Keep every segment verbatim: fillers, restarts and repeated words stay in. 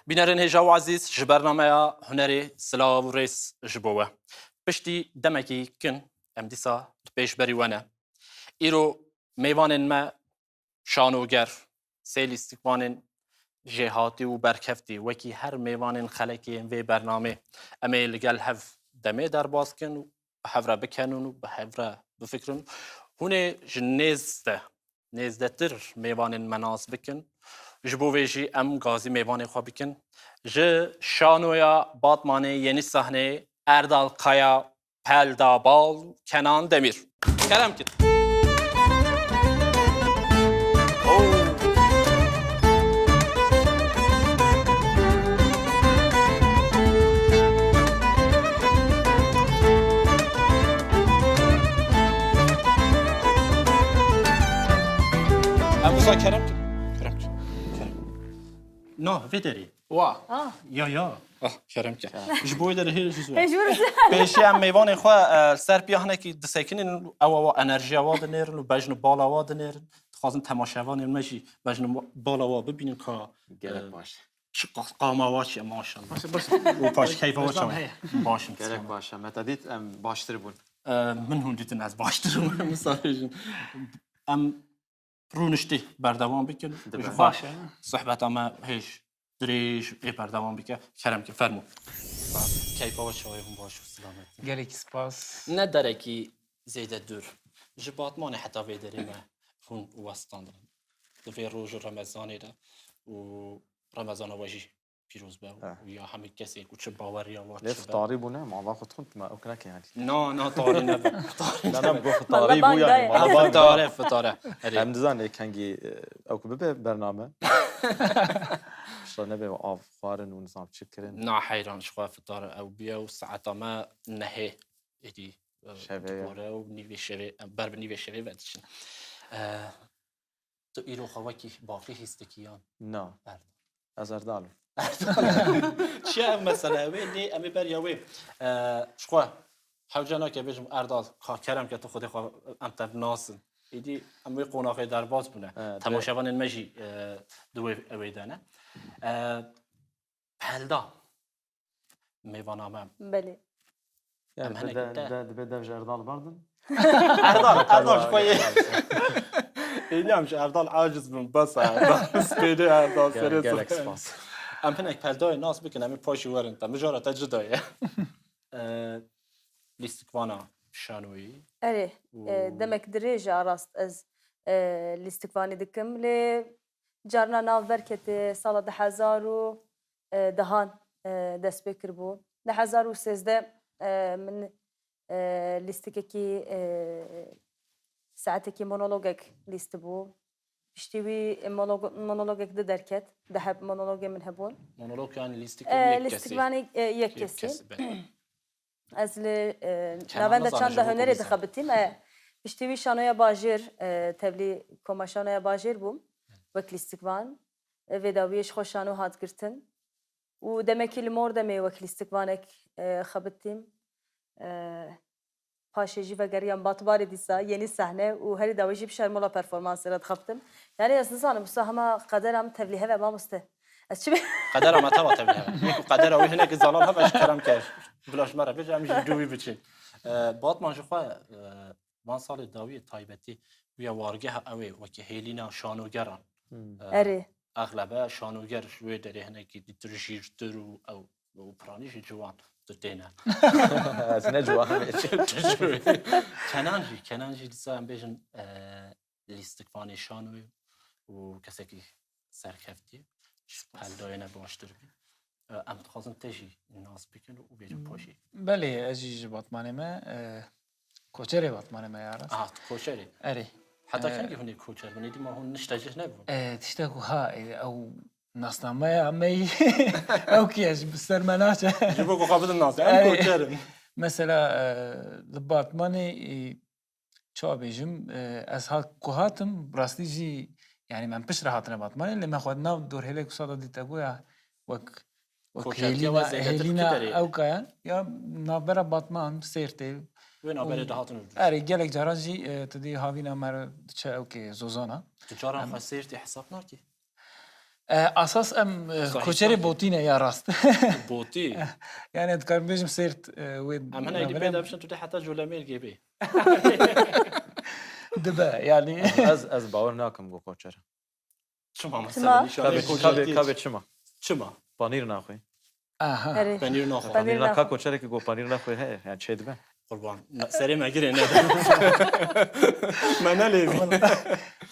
Bînerên hêja û ezîz, ji bernameya Hunerê silav û rêz ji bo we. Piştî demekî kin em dîsa li pêşberî we ne. Îro mêvanên me şanoger, sê lîstikvanên jêhatî û berkeftî, wekî her mêvanên xelekê yên vê bernamê, em ê li gel hev demê derbas kin û bi hev re bikenin û bi hev re bifikirin. Hûn ê ji nêz de, nêzdetir mêvanên me nas bikin. Ji bo vê jî em gazî mêvanê xwe bikin. Ji şanoya Batmanê yenî sahneyê Erdal Kaya, Pelda Bal û Kenan Demîr. Kerem kin. Em wisa kerem kin. Kerem kin. Kerem. No, vê derê. Wa. Ah. Ya, ya. Ah, kerem ke. Ji bo wê derê hê ji zû. Hê ji bo. Pêşî em mêvanê xwe, e, ser piya hinekî disekinin, ew, ew enerjiya wa dinêrin û bejn û bala wa dinêrin. Dixwazin temaşevanên me jî bejn û bala wa bibînin ka, Gelek e, baş. Çi qas-, qama wa çi, maşallah. Baş, baş. Û paş keyfa wa çawa? Heye. Baş im. Gelek baş e. Me te dît em baştir bûn. E, min hûn dîtin ez baştir im. Misal bêjin. Em rûniştî berdewam bikin. Dibe. Ji xwe Baş e. Sohbeta me hêj dirêj ê berdewam bike. Kerem ke, fermo. Keyfa we çawa ye, hûn baş û selamet in? Gelekî spas. Ne derekî zêde dûr. Ji Batmanê heta vê derê me hûn westandin. Di vê roj û Remezanê de û Remezana we jî pîroz be. Eh. Û ya hemî kesê ku çi baweriya wa Lê çi be. Fitarî bûne, mala xwe dixwin, tu me ew kinekê henî. Na, na, tarî nebe. Tarî Ne, ne, nebe. Bi fitarî bû, yanî, mala Ev bang da. Fitare, fitare. Erê. Em dizan ê kengî, e, ew ku bibe bername. Şa nebe av xwarin û nizam çi kirin. Na heyran, ji xwe fitar ew bûye û saeta me nehê êdî, e, Şevê ye. Dibore û nîvê şevê, em ber bi nîvê şevê ve diçin. E, Tu îro xwe wekî bavkê hîs dikî yan? Na. Erdal. Ez Erdal im. Erdal. Çi ye ev mesele? Ew ê lê em ê beriya wê. E, ji xwe hewce nake bêjim Erdal, ka kerem ke tu xwedê xwe em te nas in. Êdî em wê qonaxê derbas bûne. E, dê- Temaşevanên me jî, e, di wê ew ê de ne. E, Pelda. Mêvana me. Belê. Em Yani hinek de, te- de, dibe dev ji Erdal berdin. Erdal, Erdal ji xwe yê. Êdî em ji Erdal aciz bin, bes e Erdal. Spêdê Erdal, Gel-, serê gelek sor. Spas. Em hinek peldayê nas bikin, em ê paşî werin te. Mijara te cida ye. E, lîstikvana şanoyî. Erê, Û- e, demek dirêj e rast ez, e, lîstikvanî dikim. Lê carna nav berketê sala du hezar û dehan, e, dest pê kiribû. Du hezar û sêzdeh, e, min, e, lîstikekî, e, saetekî monologek lîstibû. Piştî wî monolog-, monologek di derket. Di heb monologê min hebûn. Monolog yani lîstik E, yek kesî. Lîstikvanê, e, yek Yek kesî. kesî, belê. Ez li, e, Kenan navenda nizane çanda ji bo hunerê ku dixebitîm. E, piştî wî şanoya bajêr, e, tevlî koma şanoya bajêr bûm, wek lîstikvan. E, vê dawiyê ji xwe şano hat girtin. Û demekî li Mordemê wek lîstikvanek, e, xebitîm. E, paşê jî vegeriyam Batmanê dîsa, yenî sehne û herî dawî jî bi şermola performansê re dixebitim. Yani ez nizanim, wisa hema qedera min tevlî hev e, mamoste. Ez çi bê- Qedera me teva tevlî hev e. Wê ku qedera wê hinekî zelal hev e, ji kerem ke. Bila ji me re bêje, em jî dû wî biçin. E, Batman ji xwe, e, van salê dawiyê taybetî bûye wargeha ew ê wekî hêlîna şanogeran. Hmm. E, Erê. Exlebe şanoger ji wê derê hinekî dîtir jîrtir û ew û piranî jî ciwan tu têne. Ez ne ciwan im ê çi. Tu ji wê. Kenan jî, Kenan jî dîsa em bêjin, e, lîstikvanê şanoyê û kesekî serkeftî, ji peldayê ne baştir bî. E, em dixwazin te jî nas bikin û bêjin paşî. Belê, ez jî ji Batmanê me, e, koçerê Batmanê me ya rast. Aha, tu koçerê. Erê. Heta E, kengî hûn ê koçer bin? Êdî ma hûn niştecih nebûn? E, tiştek wiha, e, ew nasnameya me yî, ew kî ye, ji bi ser me naçe. Ji bo ku xwe bidin nas, em Erê. Koçer in. Mesela, e, li Batmanê, e, çawa bêjim, e, ez ha ku hatim, bi rastî jî, yani, me piştre hatine Batmanê, lê me xwe nav dorhêlek wisa da dît, egoya wek, wek Koçertiya hêlîna, wa zêdetir hêlîna tu derê. Ew kaya, ya navbera Batman, Sêrtê. Wê navberê û dihatin û erê, gelek caran jî, e, tu dî havîna me re diçe ew kê zozana. Tu caran Em xwe Sêrtê hesab nakî? E, asas em, e, Sahî, koçerê sahî. Botî ne ya rast. Botî. Yani dikarim bêjim sêrt, e, wê Em hene êdî pê de bişin, tu dê heta Colemêrgê bê. Dibe yani. Ez, ez bawer nakim ku koçer. Çima mesela? Çima? Nîşanê Kavê, koçertiyê kavê, çi? Kavê çima? Çima? Panîr naxwî. Aha. Erê. Penîr naxwe. Penîr Penîr na-, naxwe. Ka koçerekî ku panîr naxwe heye, yani çê dibe. Qurban. Ne, serê me girê ne. Me nelêvî.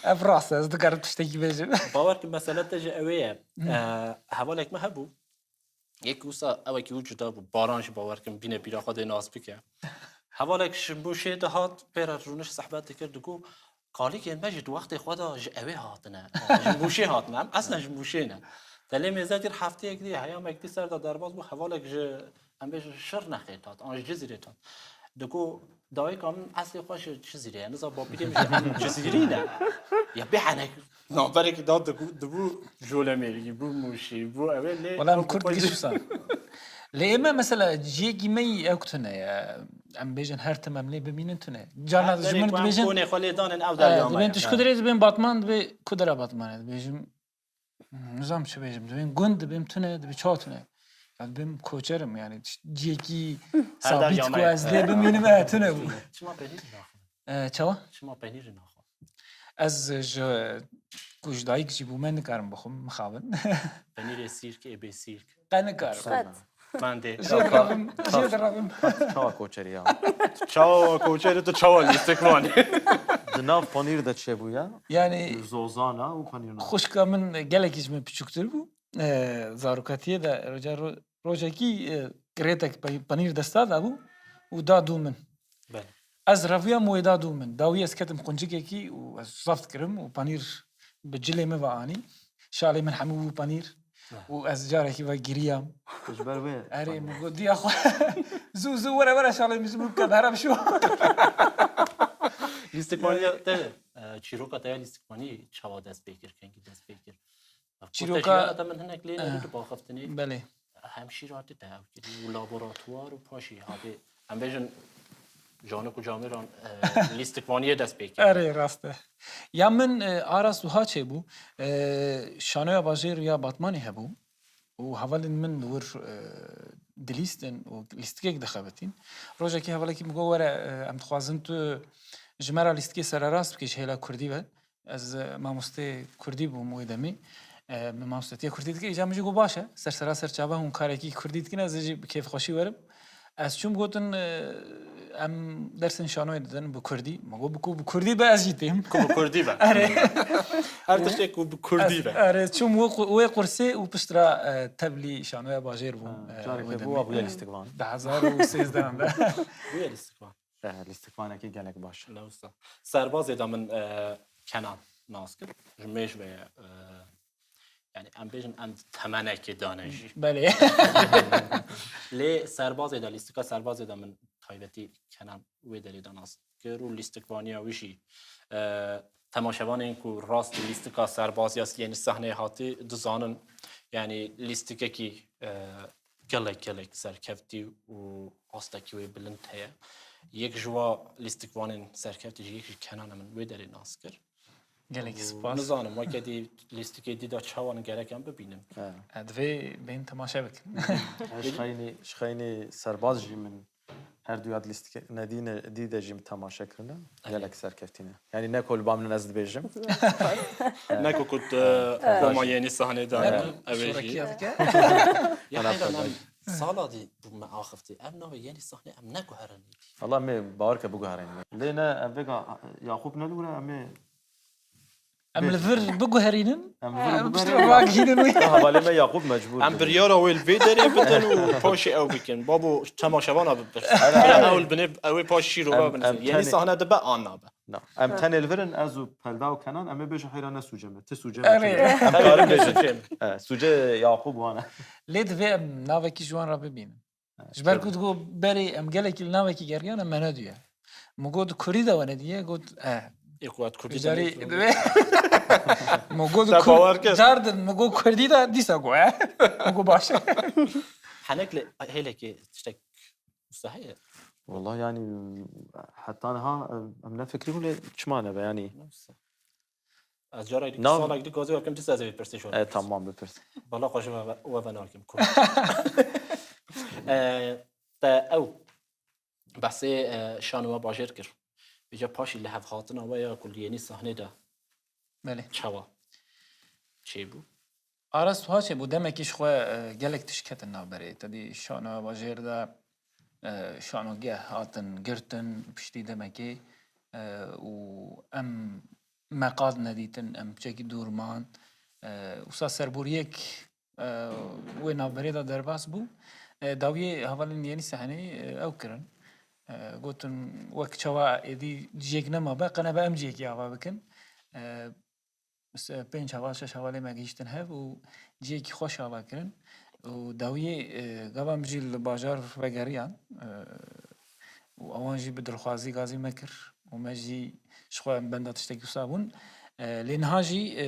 Ev rast e, ez dikarim tiştekî bêjim. Bawer ki mesele te ji ew ê ye. Hmm. E, hevalek me hebû. Yek wisa ewekî û cuda bû. Baran jî bawer kim bîne bîra xwe dê nas bike. Hevalek ji Mûşê dihat, pê re rûniş sehbet dikir, digo, kalîkên me jî di wextê xwe de ji ewê hatine. Ji Mûşê hatine. Em eslen ji Mûşê ne. Te lê mêze dîr hefteyek dî, heyamek dî ser de derbas bû, hevalek ji, em bêjin, Şirnexê tat, an ji Cizîrê tat. Digo, dayika min eslê xwe ji Cizîrê ye. Niza bapîrê min jî em Cizîrî ne. Ya bê henek navberekî da digo, dibû Colemêrgî, bû Mûşî, bû ewê lê Wela em ew Kurd xwe giş jî wisa. Lê ême mesela ciyekî me yî ew tune ye. Em bêjin her tim em lê bimînin tune. Carna Her ji derê min ku em dibêjin, konê xwe lê danin ew e, derya me dibên ye. Tu ji ku derê dibên Batman, dibê ku dera Batman e, dibêjim, hmm, nizam çi bêjim, dibên gund, dibêm tune, dibê çawa tune. Ya dibêm koçerim yani, ciyekî Her sabît derya ku me ye. ez lê bimînim, e, tune bû. Çima penîr naxwe? E, çawa? Çima penîrî naxwe? Ez ji ku ji dayik jî bûme nikarim bixwim, mixabin. Penîrê sîrk ê bê sîrk. Qe nikarim. Qet. Ben de. Jê direvim, jê direvim. Çawa koçerî ya? Çawa koçerî, tu çawa lîstikvanî? Di nav panîr de çêbû ya? Yani Zozana û panîr naxwe. Xwişka min gelekî ji min piçûktir bû. E, zarokatiyê de roja ro-, rojekî, e, kirêtek pe-, panîr desta de bû û da dû min. Belê. Ez reviyam wê da dû min. Dawî ez ketim quncikekî û ez zeft kirim û panîr bi cilê min ve anî. Şalê min hemû bû panîr. Heh. Û ez carekî ve giriyam. Tu ji ber wê Erê, panîr. Min got, diya xwe. Zû, zû, were, were, şalê min ji min bike, beram şo. Lîstikvaniya te, e, çîroka te ya lîstikvanî çawa dest pê kir, kengî dest pê kir? Çîroka Xwedî te min hinek lê nerî Eh, tu baxiftinê. Belê. Hemşîra te te ew kirî û laboratuwar û paşî hatê, em bêjin, canik û camêran, e, lîstikvaniyê dest pê kir. Erê, rast e. Ya min, e, Aras wiha çêbû, e, şanoya bajêr ya Batmanê hebû û hevalên min li wir, e, dilîstin û lîstikek dixebitîn. Rojekî hevalekî min got, were, e, em dixwazin tu ji me re lîstikê sererast bikî ji hêla kurdî ve. Ez, e, mamostê kurdî bûm wê demê. E, min mamostetiya kurdî dikir. Îca min jî got, baş e. Ser sera ser çava hûn karekî kurdî dikin, ez ê jî bi kêfxweşî werim. Ez çûm gotin, e, em dersên şanoyê didin bi kurdî. Min got, bi ku bi kurdî be ez jî têm. Ku bi kurdî be. Erê. Her tiştê ku bi kurdî Ez, be. Erê, çûm wê qu-, wê qursê û piştre, e, tevlî şanoya bajêr bûm, Ha, e, careke wê bû demê. Bûye lîstikvan. Di hezar û sêzdeh de. Bûye lîstikvan. Eh, lîstikvanekî gelek baş. Ne wisa. Serbazê de min, e, Kenan nas kir. Ji mêj ve ye, e, yani em bêjin em temenekê dane jî. Belê. Lê serbazê de, lîstika serbazê de min taybetî Kenan wê derê de nas kir û lîstikvaniya wî jî, e, temaşevanên ku rast lîstika serbaz ya yeni sahneyê hatî dizanin. Yani lîstikekî, e, gelek, gelek serkeftî û astekî wê bilind heye. Yek ji wa lîstikvanên serkeftî jî yek ji Kenan e, min wê derê nas kir. Gelekî Û spas. Nizanim, weke dî lîstikê dî de çawan gerek em bibînin. He. E, divê bên temaşe bikin. Ji xeynî, ji xeynî serbaz jî min her du ya lîstikê nedîne, dî de jî min temaşe kirine. Erê. Gelek serkeftî ne. Yani ne ku li ba min ez dibêjim. Ne ku ku tu, e, Roma yeni sahnê dane, Evet. Ev ê jî. Şorekiya dike. Ya Ana heyran pardon. Em sala dî bû me axiftî. Em navê yeni sahnê em neguherin îdî. Allah me bawer ke biguherin. Lê ne, em vêga Yaqûb ne li wir e, em ê Em li vir biguherînin. Em li vir Em biguherînin. Piştre ragihînin wî. Hevalê me Yaqûb mecbûr Em bû. Biryara wê li vê derê bidin û paşê ew bikin. Babo temaşevana bipirsin. Em ew li binê, ew ê paş şîrova Em, binêsin. em Yeni tenê sahne dibe an nabe. Na. Em tenê li vir in, ez û Pelda û Kenan, em ê bêjin heyra ne sûce me. Ti sûce me. Erê. Em karin bêjin. Sûce. E, sûce Yaqûb wan e. Lê divê em navekî ji wan re bibînin. E, Ji ber ku digot berê em gelekî li navekî geryan e, me nediye. Min got, kurdî de we nediye? Got, e. Ê, ku hat kurdî Carî de ne? Min got, Te kur-, bawer kir. Cardin, min got, kurdî de dîsa got, e. Min got, baş e. Henek li hêlekê tiştek Wisa heye? Wallah yani heta niha em, em nefikrîbûn lê çima nebe yani. Ne wisa. Ez cara dî, Na- salek dî gazî wakim, dîsa ez ê vê pirsê şo. E, tamam, bipirs. Bala xwe ji we, we venakim ku. E, te ew behsê, e, şan we bajêr kir. Vêca paşî li hev hatina we ya ku li yenî sahnê de Belê. Çawa çêbû? Aras wiha çêbû, demekî ji xwe, e, gelek tişt ketin navberê. Te dî şano bajêr de, e, şanogeh hatin girtin, piştî demekê, e, û em me qad nedîtin, em piçekî dûr man. E, wisa serboriyek, e, wê navberê de derbas bû. E, dawiyê hevalên yenî sehneyê, e, ew kirin. E, gotin, wek çawa êdî cihêk nemabe, qe nebe em cihêkî ava bikin. E, se-, pênc heval, şeş hevalê me gihîştin hev û cihêkî xweş ava kirin. Û dawiyê, e, gava em jî li bajar vegeriyan, e, û ewan jî bi dilxwazî gazî me kir û me jî ji xwe em benda tiştekî wisa bûn. E, lê niha jî, e,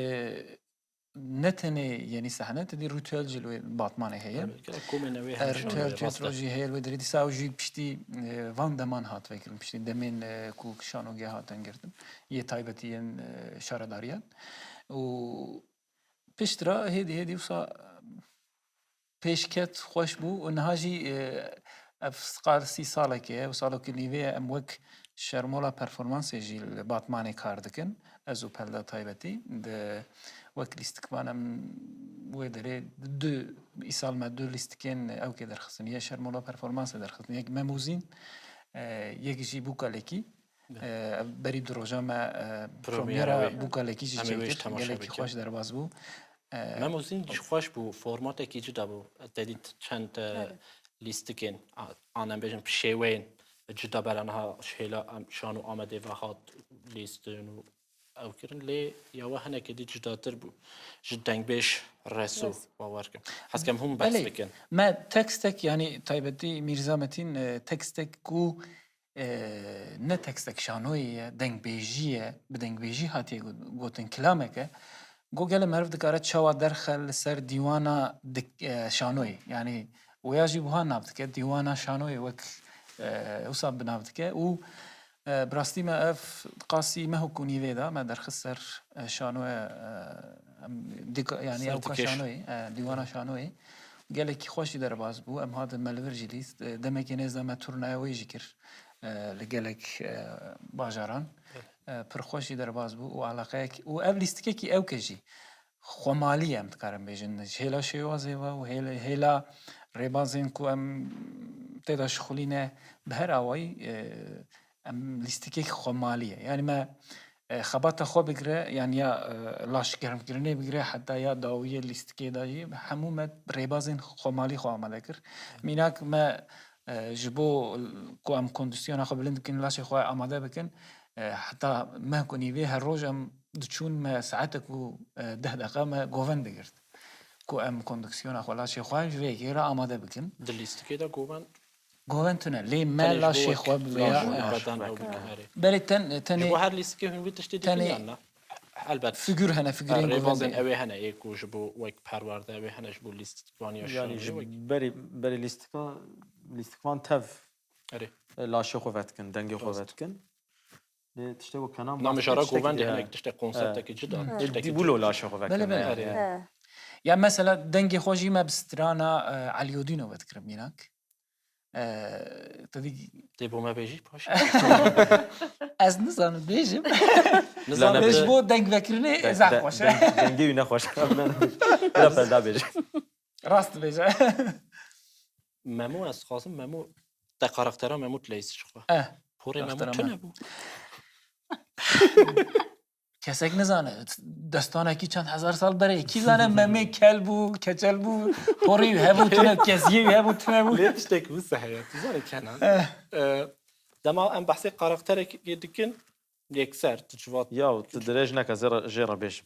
ne tenê yenî sehne, te dî rûtiyel jî li wê Batmanê heye. Tabii, gelek komên ew ê E, hemşî rûtiyel wê, rast e. Tiyatro jî heye li wê derê. Dîsa ew jî piştî, e, van deman hat vekirin. Piştî demên, e, ku şanogeh hatin girtin. Yê taybetî yên, e, şaredariyan. Û piştre hêdî hêdî wisa, e, pêşket xweş bû û niha jî, e, ev qal sî salekê ye û salokî nîvê ye em wek şermola performansê jî li Batmanê kar dikin. Ez û Pelda taybetî di wek lîstikvan em wê derê du, îsal me du lîstikên ewkê derxistin. Yê şermola performansê derxistin. Yek Mem û Zîn, e, yek jî Bûka Lekî. Be. E, ev berî du roja me, e, Premyera premiera wê. Bûka Lekî jî Em ê wê jî çêkir. Temaşe Gelekî bikin. Xweş derbas bû. E, Mem û Zîn jî xweş bû, formateke cuda bû. Te dît çend, e, Evet. lîstikên, a, an em bêjin şêweyên cuda bera niha ji hêla em şan û Amedê ve hat lîstin û ew kirin. Lê ya we hinekê dî cudatir bû. Ji dengbêj Reso Yes. bawer kim. Hez kim hûn behs Belê. Bikin. Me tekstek, yanî taybetî Mîrza Metîn, e, tekstek ku e, ne tekstek şanoyê ye, dengbêjî ye, bi dengbêjî hatiye got-, gotin kilamek e. Got gele meriv dikare çawa derxe li ser dîwana dik-, e, şanoyê. Yanî wêya jî wiha nav dike, dîwana şanoyê wek, e, wisa bi nav dike û, e, bi rastî me ev qasî meh û ku nîvê de me derxist ser, e, şanoye, e, em dika-, yanî Ser ewka dikêş. Şanoyê, e, dîwana şanoyê. Gelekî xweş jî derbas bû. Em hatin me li vir jî lîst. E, demekê nêz de me turnaya wê jî kir, e, li gelek, e, bajaran. E, pir xweş jî derbas bû û eleqeyek û ev lîstikekî ewke jî xwemalî ye, em dikarin bêjin. Ji hêla şêwazê ve û hêl-, hêla rêbazên ku em tê de şixulîne bi her awayî, e, em lîstikek xwemalî ye. Yanî me, e, xebata xwe bigire, yan ya, e, laşgermkirinê bigire, heta ya dawiyê lîstikê de jî hemû me rêbazên xwemalî xwe amade kir. Mînak me, e, ji bo ku em kondisyona xwe bilind bikin, laşê xwe amade bikin, e, heta meh ku nîvê her roj em diçûn me saetek û, e, deh deqa me govend digirt. Ku em kondisyona xwe, laşê xwe ji vê yekê re amade bikin. Di lîstikê de govend Govend tune, lê me Tenê ji bo laşê wek xwe bi vêya laş û beden ew bikin, erê. Belê ten-, tenê Ji bo her lîstikê hûn wî tiştê dikin tenê yan na? Elbet. Figür hene, figürên Rêbazên govendê. Ew ê hene, ê ku ji bo wek perwerde ew ê hene, ji bo lîstikvaniya Yanî şanê ji wek. berî, berî lîstika, lîstikvan tev Erê. laşê xwe vedikin, dengê xwe Rast. Vedikin. Lê tiştê wek kenan Namijara tiştekî govendê diye. Hinek tiştê konseptekî He. cida, Hı. Tiştekî Dî wilo cida. Laşê xwe vedikin. Belê, belê. Erê. He. Ya mesela dengê xwe jî me bi strana, e, Elî Odîno vedikirin mînak. E, te dî Tê bo me bêjî paş. Ez nizanim bêjim. Nizanim Lane Lê ji te- bo deng vekirinê De-, zehf de-, xweş e. deng-, dengê wî nexweş. Bila pelda bêje. Rast dibêje. Memo ez dixwazim, Memo te karaktera Memo dileyîz ji xwe. Eh, Porê Memo karaktera tune me. Bû. Kesek nizane, destanekî çend hezar sal berê. Kî zane Memê kel bû, keçel bû, porî hebû tune, kesiyê hebû tune bû. Lê tiştek wisa heye, tu zanî Kenan. Eh. E, dema em behsê karakterekê dikin, yekser, tu civat. Ya, tu dirêj neke, zê re, jê re bêjim.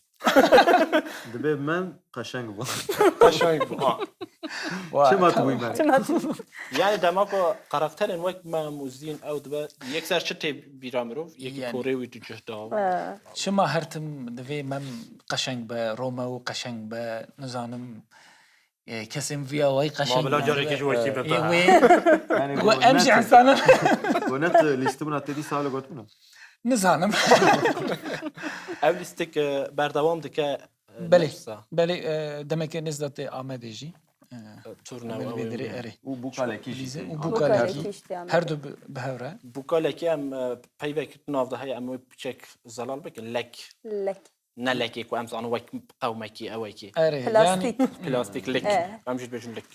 Dibê Mem qeşeng bû. Qeşeng bû, ha. Wa, Çima tu tamam. Bûyî Mem? Çima tu? Yani dema ku karakterên wek Mem û Zîn ew dibe yekser çi tê bîra mirov, yekî Yani. Porê wî tu cih da. Ha. Çima her tim divê Mem qeşeng be, Romeo qeşeng be, nizanim, e, kesên vîya wayî qeşeng Ma bila be. Carekê ji wekî be. Ê wê. Yani Gu bu em ne jî tu- insanın. Bu ne tu lîstibûna te dîsa wilo gotibûna? Nizanim. Ev lîstik, e, berdewam dike, e, Belê. Nefsa. Belê, e, demeke nêz de tê Amedê jî. E, Turne Amedê û vê ew derê, û erê. Û bûka lekî jî Lîze tê. Û Bûka bûka lekî. Lekî jî tê Amedê. Her du bi, bi hev re. Bûka lekî em, e, peyvek nav de heye, em wê piçek zelal bikin. Lek. Lek. Ne lekê ku em zanin wek qewmekî, ewekî. Erê, Plastîk. Yani Plastîk, lik. E. Em jî dibêjin lik.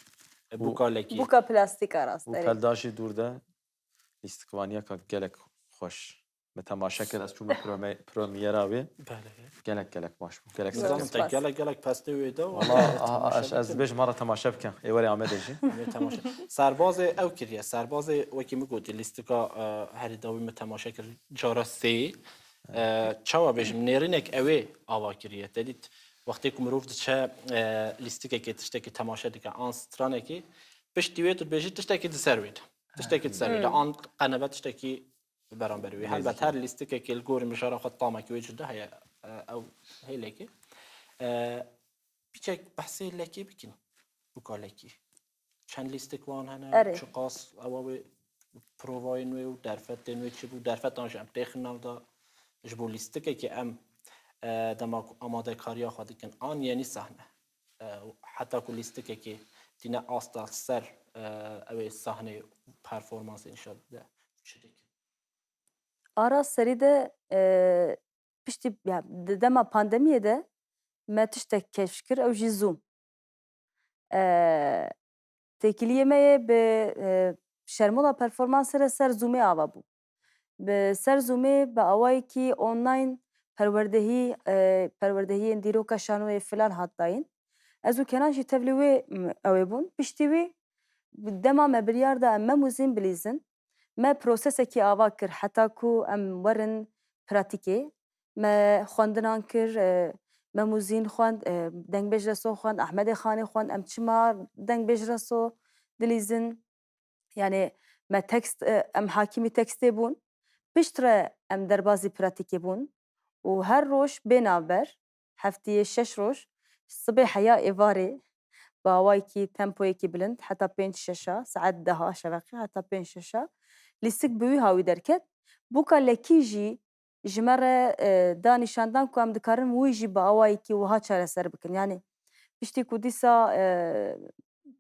E, Û bûka lekî. Bûka plastîk a rast, Û erê. Peldaşî dûr de lîstikvaniyeka gelek xweş. Me temaşe kir, ez çûme prome-, premyera wê. Belê. Gelek, gelek baş bû. Gelek Zor Nizanim spas. Te gelek, gelek pestê wê de. Wala, a, a, ez, ez dibêjim, mara temaşe bikin. Ê, were Amedê jî. Em ê temaşe. Serbazê ew kiriye. Serbazê wekî min gotî, lîstika, e, herî dawî min temaşe kir, cara sê. E, çawa bêjim, nêrînek ew ê ava kiriye. Te dît, wextê ku mirov diçe, e, lîstikekê, tiştekî temaşe dike, an stranekî, piştî wê tu dibêjî tiştekî di ser wê de. Tiştekî di ser wê de. Hmm. An qenebe tiştekî bi beramberî wê. Helbet her lîstikekê li gorî mijara xwe tamekî wê cuda heye, e, ew hêlekê. E, Piçek behsê lekê bikin. Bûka lekî. Çend lîstik wan hene, Erê. Çiqas ewa wê provayên wê û derfetên wê çi bû, derfetan jî em têxin nav de ji bo lîstikekê em, e, dema ku amadekariya xwe dikin an yenî sahne. E, heta ku lîstikekê tîne asta ser, e, ew ê sahneyê performansê nîşan bide. Çi dikin? Ara serî de, e, piştî, ya, di dema pandemiyê de me tiştek keşf kir, ew jî Zoom. E, têkiliyê me yê bi, e, şermola performansê re ser Zoomê ava bû. Bi ser Zoomê bi awayekî online perwerdehî, e, perwerdehiyên dîroka şanoyê filan hat dayîn. Ez û Kenan jî tevlî wê, m, ew ê bûn. Piştî wî dema me biryar da em Mem û Zîn bilîzin, me prosesekî ava kir heta ku em werin pratîkê. Me xwendinan kir, e, Mem û Zîn xwend, e, Dengbêj Reso xwend, Ehmedê Xanê xwend, em çima Dengbêj Reso dilîzin? Yani me tekst, e, em hakimî tekstê bûn. Piştre em derbazî pratîkê bûn û her roj bê navber, heftiyê şeş roj, sibê heya êvarê, bi awayekî tempoyekî bilind, heta pênc şeşa, saet deha şeveqê, heta pênc şeşa, lîstik bi wî hawî derket. Bûka lekî jî ji me re, e, da nîşandan ku em dikarin wî jî bi awayekî wiha çareser bikin. Yani piştî ku dîsa, e,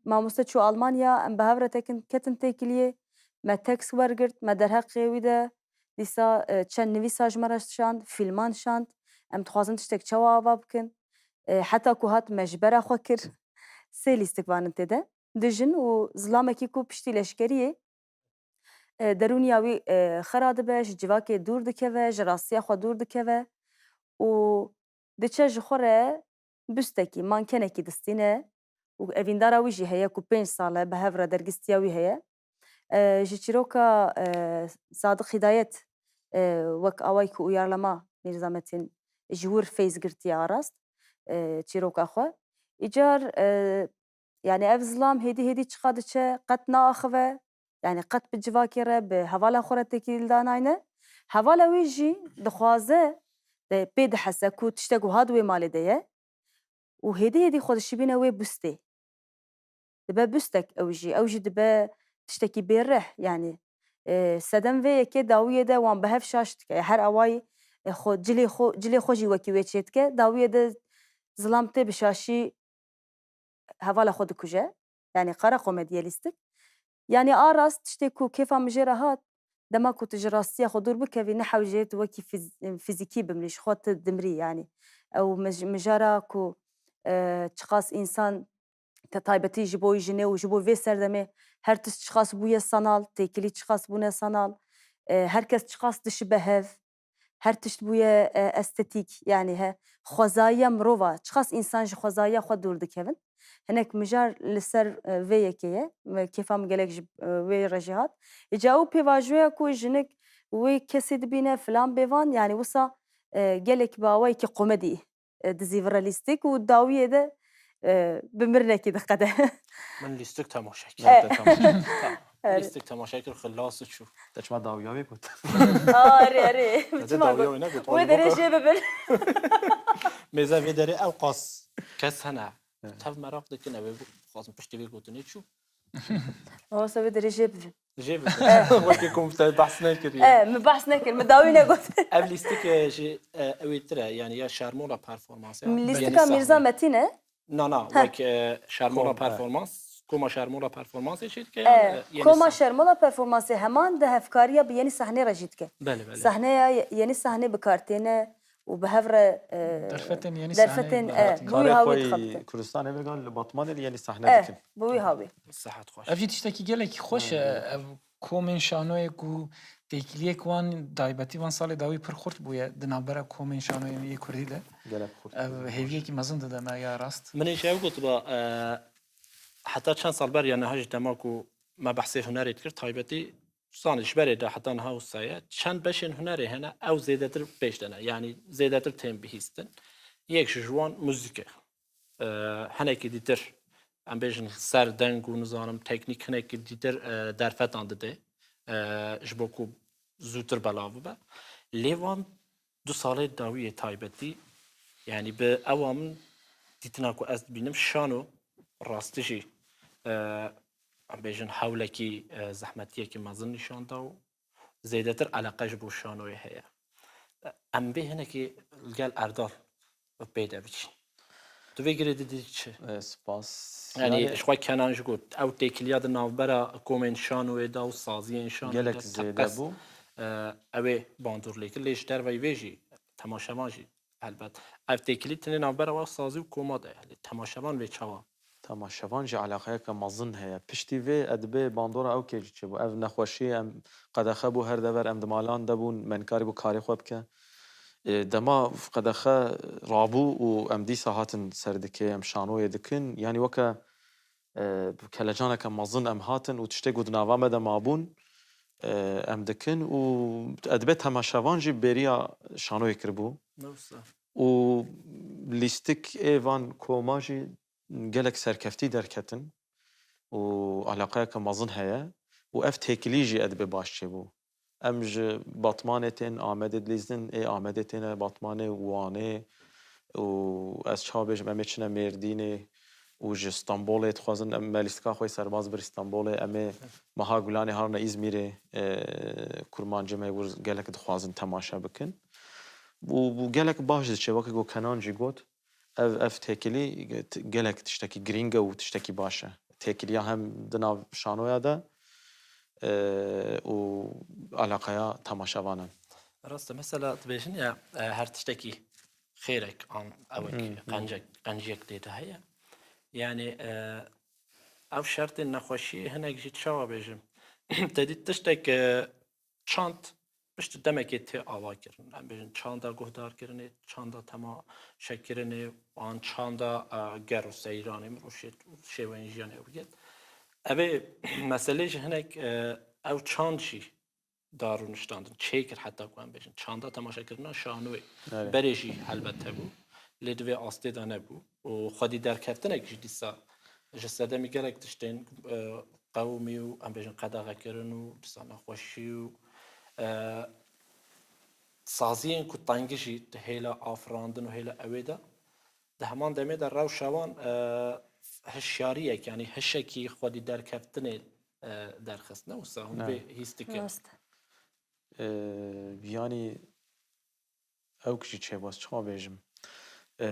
mamoste çû Almanya, em bi hev re tekin, ketin têkiliyê, me tekst wergirt, me derheqê wî de dîsa, e, çend nivîsa ji me re şand, fîlman şand, em dixwazin tiştek çawa ava bikin. E, heta ku hat me ji bera xwe kir, sê lîstikvanin tê de. Du jin û zilamekî ku piştî leşkeriyê, e, derûniya wî, e, xera dibe, ji civakê dûr dikeve, ji rastiya xwe dûr dikeve û diçe ji xwe re bustekî, mankenekî distîne û evîndara wî jî heye ku pênc sal e bi hev re dergistiya wî heye. E, ji çîroka, e, Sadiq Hidayet, e, wek awayî ku uyarlama Mîrza Metîn ji wir feyz girtiye a rast, e, çîroka xwe. Îcar, e, yani ev zilam hêdî hêdî çiqa diçe qet naaxive, yani qet bi civakê re, bi hevala xwe re têkilî danayne. Hevala wî jî dixwaze, e, pê dihese ku tiştek wiha di wê malê de ye û hêdî hêdî xwe dişibîne wê bustê. Dibe bustek ew jî. Ew jî dibe tiştekî bêrih, yani, e, sedem vê yekê dawiyê de wan bi hev şaş dike. Her awayî, e, xwe, cilê xwe, cilê xwe jî wekî wê çêdike. Dawiyê de zilam tê bi şaşî hevala xwe dikuje. Yani qara komediyê lîstik. Yani a rast tiştê ku kêfa min jê re hat, dema ku tu ji rastiya xwe dûr bikevî, ne hewce tu wekî fiz-, fizîkî bimrî, ji xwe tu dimrî yani. Ew mij-, mijara ku, e, çiqas însan te taybetî ji bo jinê û ji bo vê serdemê her tişt çiqas bûye sanal, têkilî çiqas bûne sanal, e, her kes çiqas dişibe hev, her tişt bûye, e, estetîk, yani he, xwezayiya mirova, çiqas însan ji xwezayiya xwe dûr dikevin. Hinek mijar li ser, e, vê yekê ye, me, kêfa min gelek ji, e, wê re jî hat. Îca ew pêvajoya ku jinik wê kesê dibîne filan bêvan, yani wisa, e, gelek bi awayekî komedî, e, dizîvire lîstik û dawiyê de, e, bi mirinekî diqede. Min lîstik temaşe kir. Erê. Tamam. Erê. Lîstik temaşe kir, xilas û çû. Te çima dawiya wê got? Aa, erê, erê. Te Çima dawiya got? Wê negot, Wê derê jê bibin. Mêze vê derê ew qas kes hene. Evet. Tev meraq dikin, ew ê dixwazin piştî vê gotinê çû. Mamoste wê derê jê bibin. Jê bibin. Wekî ku te behs nekiriye. E, min behs nekir, min dawî negot. Ev lîstik e, ji, e, ew ê tire, yani ya Şermola Performans ya. Lîstika Mîrza Metîn e? Na, na, wek, e, Şermola Performans, Koma Şermola Performansê çê dike, e, Yeni Koma Sahne. Şermola Performansê heman di hevkariya bi Yeni Sahne re jî dike. Belê, belê. Sahneya Yeni Sahne bi kar têne û bi hev re, e, derfetên Yeni Sahne derfetên, e, bi wî hawî dixebite. Kurdistanê vê gal li Batmanê li Yeni Sahne dikin. E, bi wî hawî. Sihet xweş. Ev jî tiştekî gelekî xweş e, ev komên şanoyê ku têkiliyek wan, taybetî van salê dawî pir xurt bûye di navbera komên şanoyê yê kurdî de. Gelek xurt. Ev hêviyekî mezin dide me ya rast. Min ê ji ew gotiba, e, heta çend sal ber ya niha jî dema ku me behsê hunerê dikir, taybetî zanî ji berê de heta niha wisa ye. Çend beşên hunerê hene, ew zêdetir pêş de ne. Yanî zêdetir tên bihîstin. Yek ji wan muzîk e. E, hinekî dîtir, em bêjin ser deng û nizanim teknîk hinekî dîtir, e, derfetan dide, e, ji bo ku zûtir belav bibe. Lê van du salê dawiyê taybetî, yanî bi ewa min dîtina ku ez dibînim şano rastî jî, e, em bêjin hewlekî, e, zehmetiyekî mezin nîşan da û zêdetir eleqe ji bo şanoyê heye. Em bê hinekî li gel Erdal pê de biçin. Tu vê girê didî çi? E, spas. Yanî, yanî ji xwe Kenan jî got, ew têkiliya di navbera komên şanoyê de û saziyên şanoyê gelek de zêde teqez bû. E, ew ê bandor lê kir. Lê ji derveyî vê jî temaşevan jî helbet. Ev têkilî tenê navbera wa sazî û koma de ye. Lê temaşevan vê çawa? Temaşevan jî eleqeyeke mezin heye. Piştî vê, e, dibê bandora ew kê jî çêbû. Ev nexweşiyê em qedexe bû her dever, em di malan de bûn, me nikarîbû karê xwe bike. E, dema qedexe rabû û em dîsa hatin ser dikê, em şanoyê dikin. Yanî weke, e, kelecaneke mezin em hatin û tiştê ku di nava me de mabûn, e, em dikin û, e, dibê temaşevan jî bêriya şanoyê kiribû. Ne wisa. Û lîstik ê van koma jî gelek serkeftî derketin û eleqeyeke mezin heye û ev têkilî jî e dibê baş çêbû. Em ji Batmanê tên, Amedê dilîzin, ê Amedê têne Batmanê û Wanê û ez çawa bêjim, em ê çine Mêrdînê û ji Stenbolê dixwazin, em me lîstika xwe yê serbaz bir Stenbolê, em ê meha Gulanê harine Îzmîrê, e, kurmancê me wir gelek dixwazin temaşe bikin. Û, û gelek baş diçe, weke ku Kenan jî got, Ev, ev têkilî t-, gelek tiştekî girîng e û tiştekî baş e. Têkiliya hem di nav şanoya de, e, û eleqeya temaşevanan. Rast e, mesela dibêjin ya, e, her tiştekî xêrek an ewek Hmm, hmm. qencek, qenciyek tê de heye. Yani, e, ev şertên nexweşiyê hinek jî çawa bêjim? Te dît tiştek, e, çand piştî demekê tê avakirin. Em bêjin çanda guhdarkirinê, çanda temaşekirinê, an çanda, e, ger û seyranê mirov şê-, şêweyên jiyanê ew yet. Ev ê meselê ji hinek, e, ew çand jî dar û niştandin çêkir heta ku em bêjin çanda temaşekirina şanoyê. Evet. Berê jî helbet hebû, lê di vê astê de nebû. Û xwedî derkeftinek jî dîsa ji sedemî gelek tiştên, e, qewimî û em bêjin qedexekirin û dîsa nexweşî û, e, saziyên ku tengî jî di hêla afirandin û hêla ewê de, di heman demê de rewşa wan, e, hişyariyek, yanî hişekî xwedî derkeftinê, e, derxist. Ne wisa hûn Evet. vê hîs dikin. Rast. E, yanî Ew jî çêbû, ez çawa bêjim? E,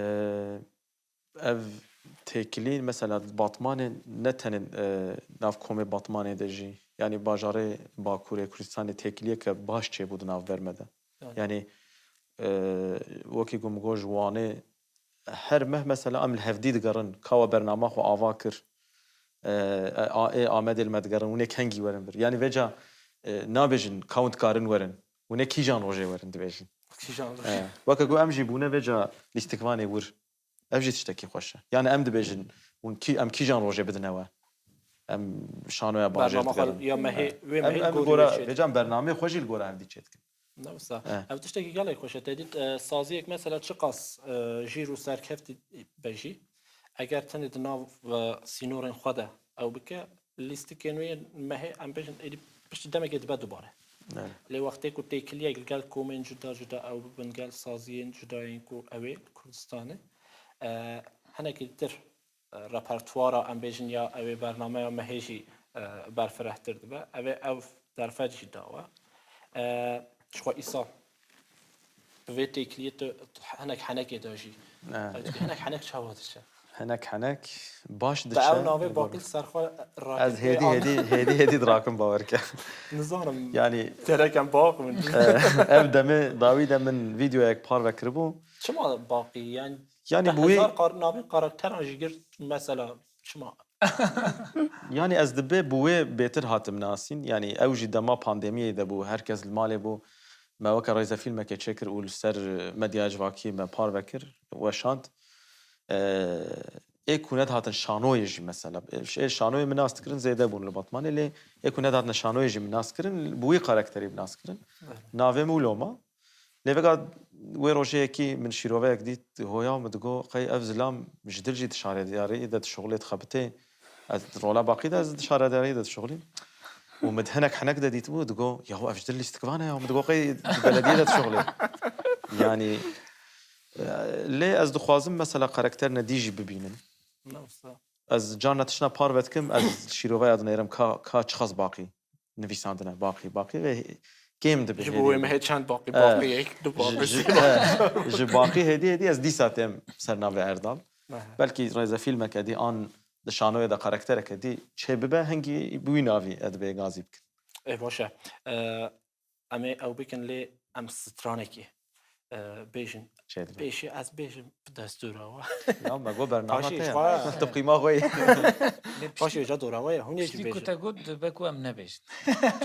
ev têkilî, mesela, Batmanê ne tenê, e, nav komê Batmanê de jî, yanî bajarê Bakurê Kurdistanê têkiliyeke baş çêbû di navber me de. Evet. Yanî, e, wekî ku min got, ji Wanê her meh, mesela, em li hevdî digerin, ka we bernama xwe ava kir, e, a, ê Amedê li me digerin, hûn ê kengî werin vir. Yanî vêca, e, nabêjin, ka hûn dikarin werin. Hûn ê kîjan rojê werin dibêjin? Kîjan rojê? E, weke ku em jî bûne vêca lîstikvanê wir. Ev jî tiştekî xweş e. Yani em dibêjin, hûn kî, em kîjan rojê bidine we? Em şanoya bajêr Bernama xwe digerin. ya mehê, E. wê Em, mehê em li gorî gora, çêdikin. Vêca em bernameyê xwe jî li gora hevdî çêdikin. Ne wisa. E. Ev tiştekî gelek xweş e. Te dît, e, saziyek mesela çiqas, e, jîr û serkeft be jî, eger tenê di nav, e, sînorên xwe de ew bike, lîstikên wê yên mehê, em bêjin, êdî piştî demekê dibe dubare. Evet. Lê wextê ku têkiliyek li gel komên cuda cuda ew bibin, gel saziyên cuda yên ku ew ê li Kurdistanê, e, hinekî dir, e, repertuara, em bêjin, ya ew ê bernameya mehê jî, e, berfirehtir dibe. Ev ê ev derfet jî dawe. E, ji xwe îsal bi vê têkiliyê tu hinek henekê de jî. E. Hinek henek çawa diçe? Hinek henek baş diçe. Te ew navê Baqî li ser xwe raket. Ez hêdî, hêdî, hêdî, hêdî dirakim bawer ke. Nizanim. Yani, terekem baq min. Ev demê dawî de min vîdeoyek parve kiribû. Çima Baqî? Yani, yani te bu hezar kar-, navê karakteran jî girt, mesela, çima? Yani ez dibe bi wê bêtir hatim nasîn. Yani ew jî dema pandemiyê de bû, her kes li malê bû. Me weke rêzefîlmeke çêkir û li ser medyaya civakî me parve kir, weşand. Ee, ê ku nedihatin şanoyê jî mesela. Ê şanoyê min nas dikirin zêde bûn li Batmanê, lê ê ku nedihatine şanoyê jî min nas kirin, bi wî karakterî min nas kirin. Evet. Navê min wilo ma. Lê vega wê rojê yekî min şîroveyek dît, hoya min digo, qey ev zilam ji dil jî di şaredariyê de dişuxulê, dixebitê. Ez di rola Baqî de ez di şaredariyê de dişuxulîm. Û min di hinek henek de dîtibû, digo, yahu ev ji dil lîstikvan e, ya min digo, qey di belediyê de dişuxulê. Yani, e, lê ez dixwazim mesela karakterine dî jî bibînim. Ne wisa? Ez carna tiştna parve dikim, ez şîroveya dinêrim ka, ka çiqas Baqî nivîsandine, Baqî, Baqî ve kêm dibe. Ji bo hêdî wê me hê çend Baqî, e, Baqî yek, du Baqî, ji, sê Baqî. E, ji Baqî hêdî hêdî ez dîsa têm ser navê Erdal. Aha. Belkî rêzefîlmeke dî an di şanoyê de karaktereke dî çê bibe, hingî bi wî navî ez divê gazî bikim. Ê, baş e. E, Em ê ew bikin, lê em stranekê, e, bêjin. Çê dibe. Pêşî ez bêjim bi destûra we. Ya, me got bername Paşê te ji ya. Xwe. Tu qîma xwe yî. Lê Paşê piştî, ja dora we ye, hûn ê jî piştî ku bêjin. Te got, dibe ku em nebêjin.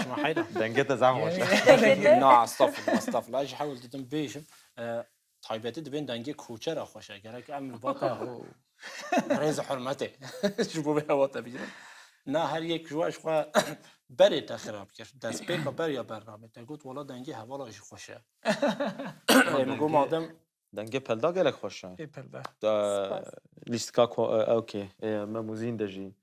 Çima heyra? Dengê te zehf xweş e. Dengê te? Na, estağfurullah, estağfurullah. Ez jî hewl didim bêjim. E, Taybetî dibên dengê koçera xweş e. Gerek em li bata rêz û hurmetê ji bo vê hewa te bigirin. Na her yek ji we ji xwe berê te xirab kir. Destpêka beriya bernamê te got, wala dengê hevala jî xweş e. Ê, min got, madem dengê pelda gelek xweş e. Ê pelda. Da, spas. Lîstika ko-, e, okey. E, Memûzîn de jî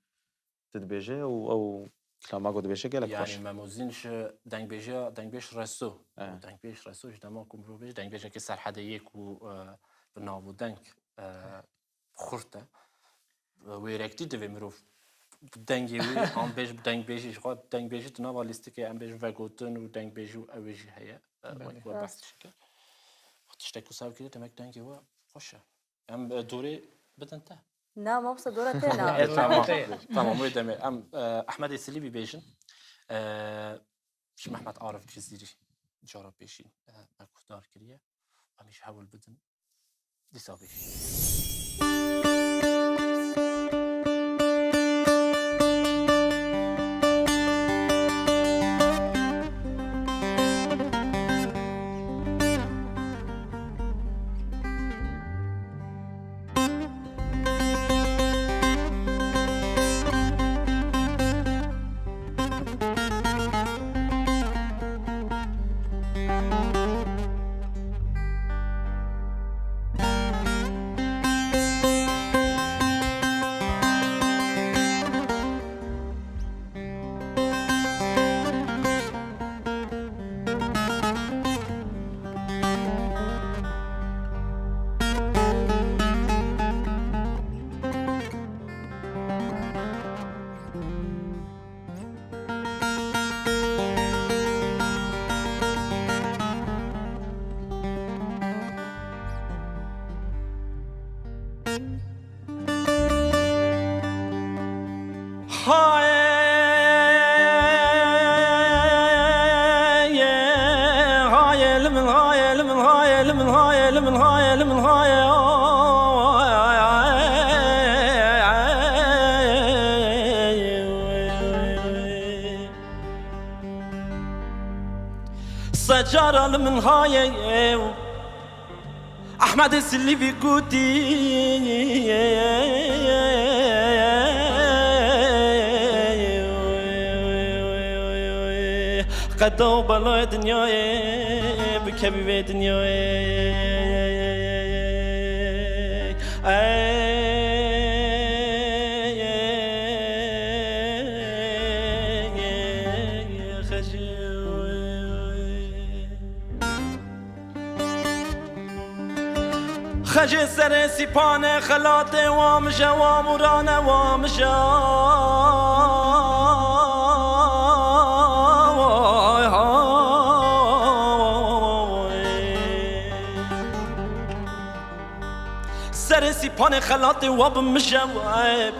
tu dibêje û ew kilama ku dibêje gelek xweş. Yani Memûzîn ji dengbêjiya, dengbêj Reso. E. Dengbêj Reso ji dema ku mirov bêje, dengbêjekê Serhedê yê ku, e, bi nav û deng, e, xurt e. Wêrektî divê mirov bi dengê wî, an bêj bi dengbêjî, ji xwe dengbêjî di nava lîstikê em bêjin vegotin û dengbêjî û ew ê jî heye. E, Belê. Wek we behs dikir. Tiştek ku sew kiriye, demek dengê we xweş e. Em, e, dorê bidin te. Na, mamoste, dora te na. E, tamam. Tamam, wê demê. Em, e, Ehmedê Silîvî bêjin. E, ji Mehmet Arif Cizîrî cara pêşî, e, me guhdar kiriye. Em jî hewl bidin. Dîsa bêjin. Secara li min haye, Ehmedê Silîvî gotî, qeda û belayê dinyayê bikevî vê dinyayê. Ey, ey, ey, ey, ey, Xecê. Xecê serê sîpanê xelatê wamije, wamurane wamije. Panê xelatê we bi min je we.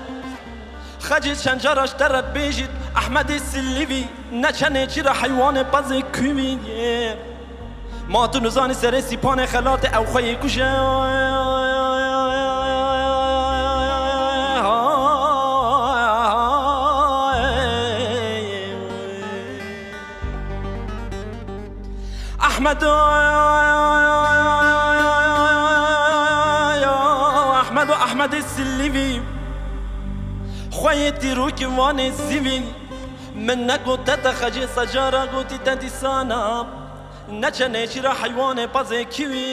Xecê çend cara ji te re bêjît, Ehmedê Silîvî, ne çenê çira heywanê pezê kûvî ye. Ma tu nizanî serê sîpanê xelatê ew xwe yê kuje. Ahmedo, Ahmedo, Ahmedê Silîvî. Xweyê tîrokî wanê zîvî. Min negot te te xecê secara gotî te dîsana. Ne çenê çira heywanê pezê kîwî.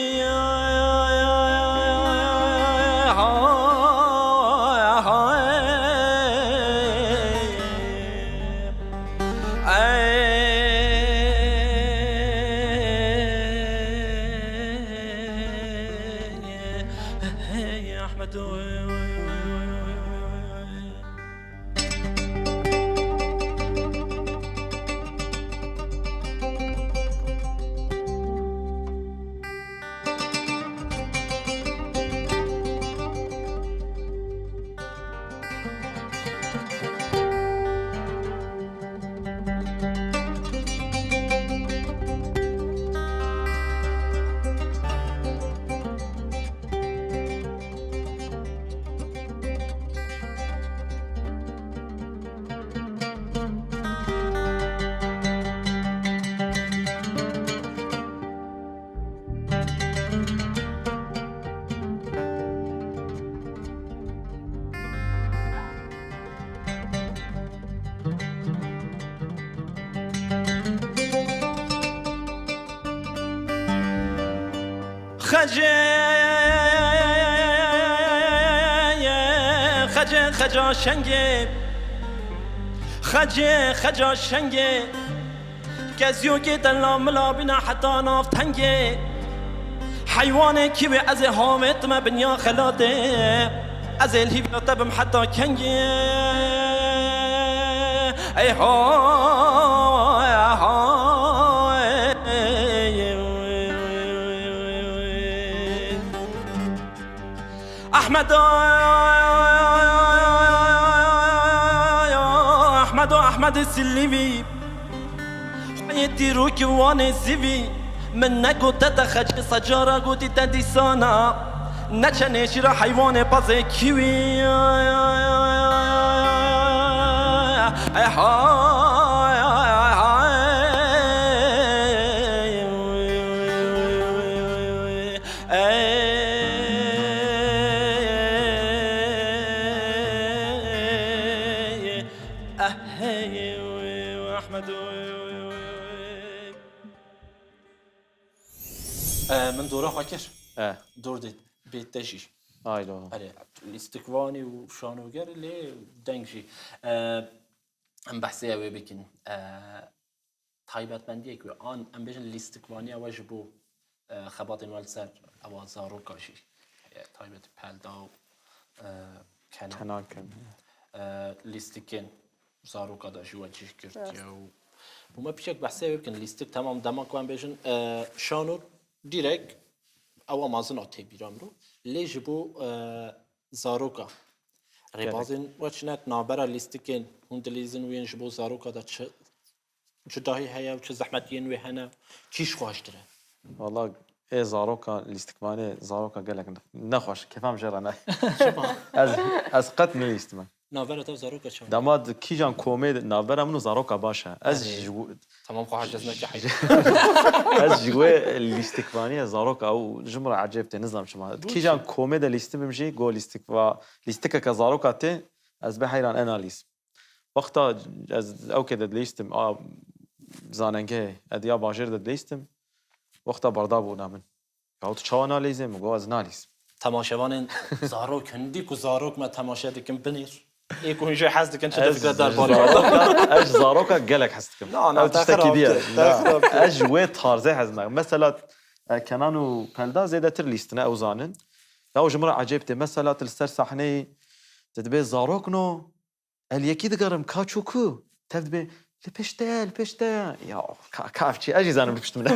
Xecê, xecê, xeca şengê. Xecê, xeca şengê. Keziyokê te lamila bîne heta nav tengê. Heywanê kî wê ez ê havêtime binya xelatê. Ez ê li hîvîna te bim heta kengê. Ey hay, hay. Ahmedo, Ahmedo, Ahmedê Silîvî. Xweyê tîrokî wanê zîvî. Min negot te te xecê secara gotî te dîsana. Ne çenê şîra heywanê pezê kîwî. Ey hay, hay, hay. Ey, eh, hey, Ahmet, oy, oy, oy, oy. E, min dora xwe kir. E. Dor de bê te jî. Haylo. Erê, lîstikvanî û şanoger lê deng jî. E, em behsê ew ê bikin. E, taybetmendiyek wê an em bêjin lîstikvaniya we ji bo, e, xebatên we li ser ewa zaroka jî heye, taybet pelda û, e, kena. Kena ken. E, lîstikên zaroka de jî we cih girtiye. Rast. Û bo me piçek behsê wê bikin, lîstik temam dema ku em bêjin, e, şano dîrek ewa mezin a tê bîra min ro. Lê ji bo, e, zaroka. Gerek. Rêbazên we çi ne navbera lîstikên hûn dilîzin wên ji bo zaroka de çi cudahî heye û çi zehmetiyên wê hene, kî ji xweştir e? Wala ê zaroka, lîstikvanê zaroka gelek ne-, nexweş, kêfa min jê re nayê. Çima? Ez, ez qet nelîstime. Navbera te û zaroka çawa? Dema di kîjan komê de navbera min û zaroka baş e. Ez Erê. ji w-, Tamam, xwe hecez neke heyr. Ez ji wê lîstikvaniyê zaroka û ji min re ecêb tê, nizanim çima. Bo Kîjan çi? komê de lîstibim jî, go lîstikva-, lîstikeke zaroka tê, ez bê heyran ena lîst. Wexta ez ewkê de dilîstim, a zanengehê, ez ya bajêr de dilîstim, wexta berda bûna min. Ya tu çawa nalîzê? Min got, ez nalîzim. Temaşevanên zarok, hindî ku zarok me temaşe dikin, binêr. Ê ku hûn jê hez dikin, çi Ez difikre derbarê zaroka, ez ji zaroka gelek hez dikim. Na, na, Ew te tiştekî xirab diye. kir, te Na. xirab kir. Ez ji wê tarzê hez nakim. Mesela, e, Kenan û Pelda zêdetir lîstine, ew zanin. Ya ji min re ecêb tê. Mesela tu li ser sahneyê, tu dibê zarok no, El yekî digerim, ka çû ku? Tev dibê, li pişt te ye, li pişt te ye. Ya, ka, ka ev çi? Ez jî zanim li pişt min e.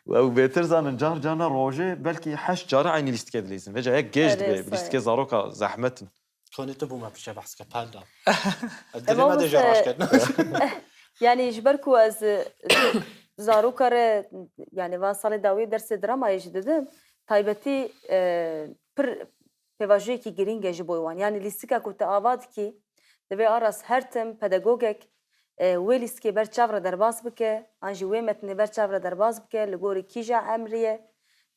Ew bêtir zanin, car carna rojê belkî heşt cara eynî lîstikê dilîzin. Vêca yek gêj dibe, lîstikê zaroka zehmet in. Konê tu bû me piçe behs ke, pelda. Dilê Tamam, me de jê mesela- raşket. Yani ji ber ku ez e, zaroka re, yani van salê dawî dersê dramayê jî didim, taybetî e, pir pêvajoyekî girîng e ji bo wan. Yani lîstika ku te ava dikî, divê aras her tim pedagogek e, wê lîstikê ber çav re derbas bike, an jî wê metnê ber çav re derbas bike, li gorî kîja emrî ye,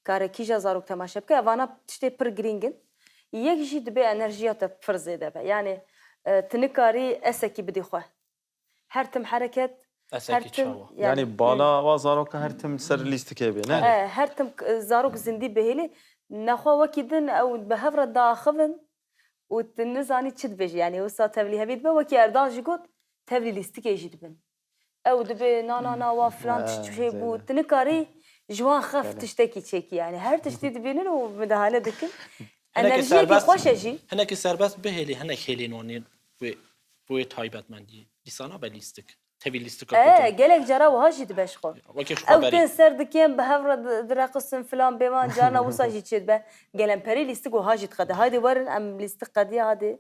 kare kîja zarok temaşe bike. Evana tiştê pir girîng in. Yek jî dibê enerjiya te pir zêde be. Yani e, tu nikarî esekî bidî xwe. Her tim hereket, her Esekî tim çawa? Yani bala wa zaroka her tim ser lîstikê bê, ne? E, her tim k- zarok zindî bihêlî, nexwe wekî din ew bi hev re diaxivin û tu nizanî çi dibêjî. Yani wisa tevlî hevî dibe, wekî Erdal jî got, tevlî lîstikê jî dibin. Ew dibe na na na wa filan tişt çê bû. Tu nikarî ji wan xef tiştekî çêkî yani. Her tiştî dibînin û midahale dikin. Enerjiyekî xweş e jî. Hinekî serbest bihêlî, hinek hêlîn wanî wê, wê taybetmendî. Dîsa nabe lîstik. Tevî lîstika E, kutin. Gelek cara wiha jî dibe ji xwe. Wekî ji Ew xwe tên berî. ser dikin, bi hev re di- direqisin filan bêvan, carna wisa jî çê dibe. Gelemperî lîstik wiha jî diqede. Haydi werin em lîstik qediya hadi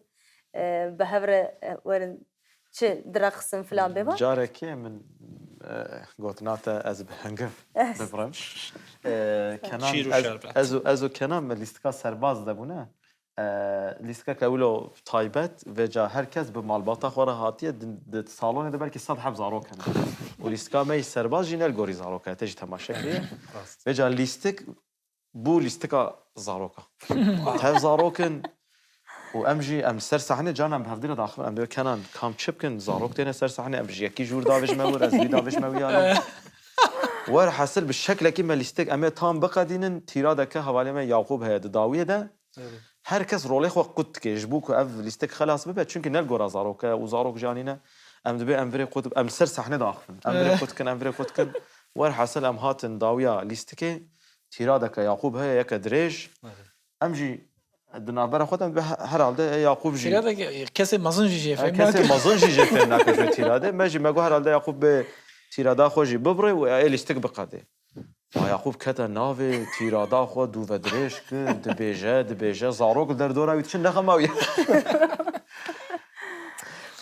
e, bi hev re e, werin çi direqisin filan bêvan. Carekê min e, gotina te ez bi hingif bibrim. E, Kenan, Çîr û ez, şerbet. ez, û- ez û Kenan me lîstika serbaz de bûne. E, lîstikeke wilo taybet, vêca her kes bi malbata xwe re hatiye, di, di salonê de belkî sed heb zarok hene. Û lîstika me yî serbaz jî ne li gorî zaroka, te jî temaşe kiriye. Vêca lîstik bû lîstika zaroka. Tev zarok in û em jî em li ser sahnê carna em bi hevdî re daxivin. Em dê Kenan kam çi bikin, zarok têne ser sahnê, em ji yekî jûr davêjime wir, ez wî davêjime wî alî. Werhasil bi şeklekî me lîstik, em ê tam biqedînin, tîradeke hevalê me Yaqûb heye di dawiyê de. Her kes rolê xwe qut dike, ji bo ku ev lîstik xelas bibe, çimkî ne li gora zarok e û zarok jî anîne. Em dibê em virê qut, em li ser sahnê daxivin. Em virê qut dikin, em virê qut dikin. Werhasil em hatin dawiya lîstikê, tîradeke Yaqûb heye, yeke dirêj. Em jî di navbera xwe de em dibe he- herhalde ê Yaqûb jî. Tîradeke kesê mezin jî jê E, fêm kesê nake. Mezin jî jê fêm nake ji vê tîradê. Me jî me got herhalde Yaqûb bê tîrada xwe jî bibirê û ê lîstik biqedê. Ma Yaqûb kete navê tîrada xwe dû ve dirêj kir, dibêje, dibêje, zarok li derdora wî diçin nexema wî.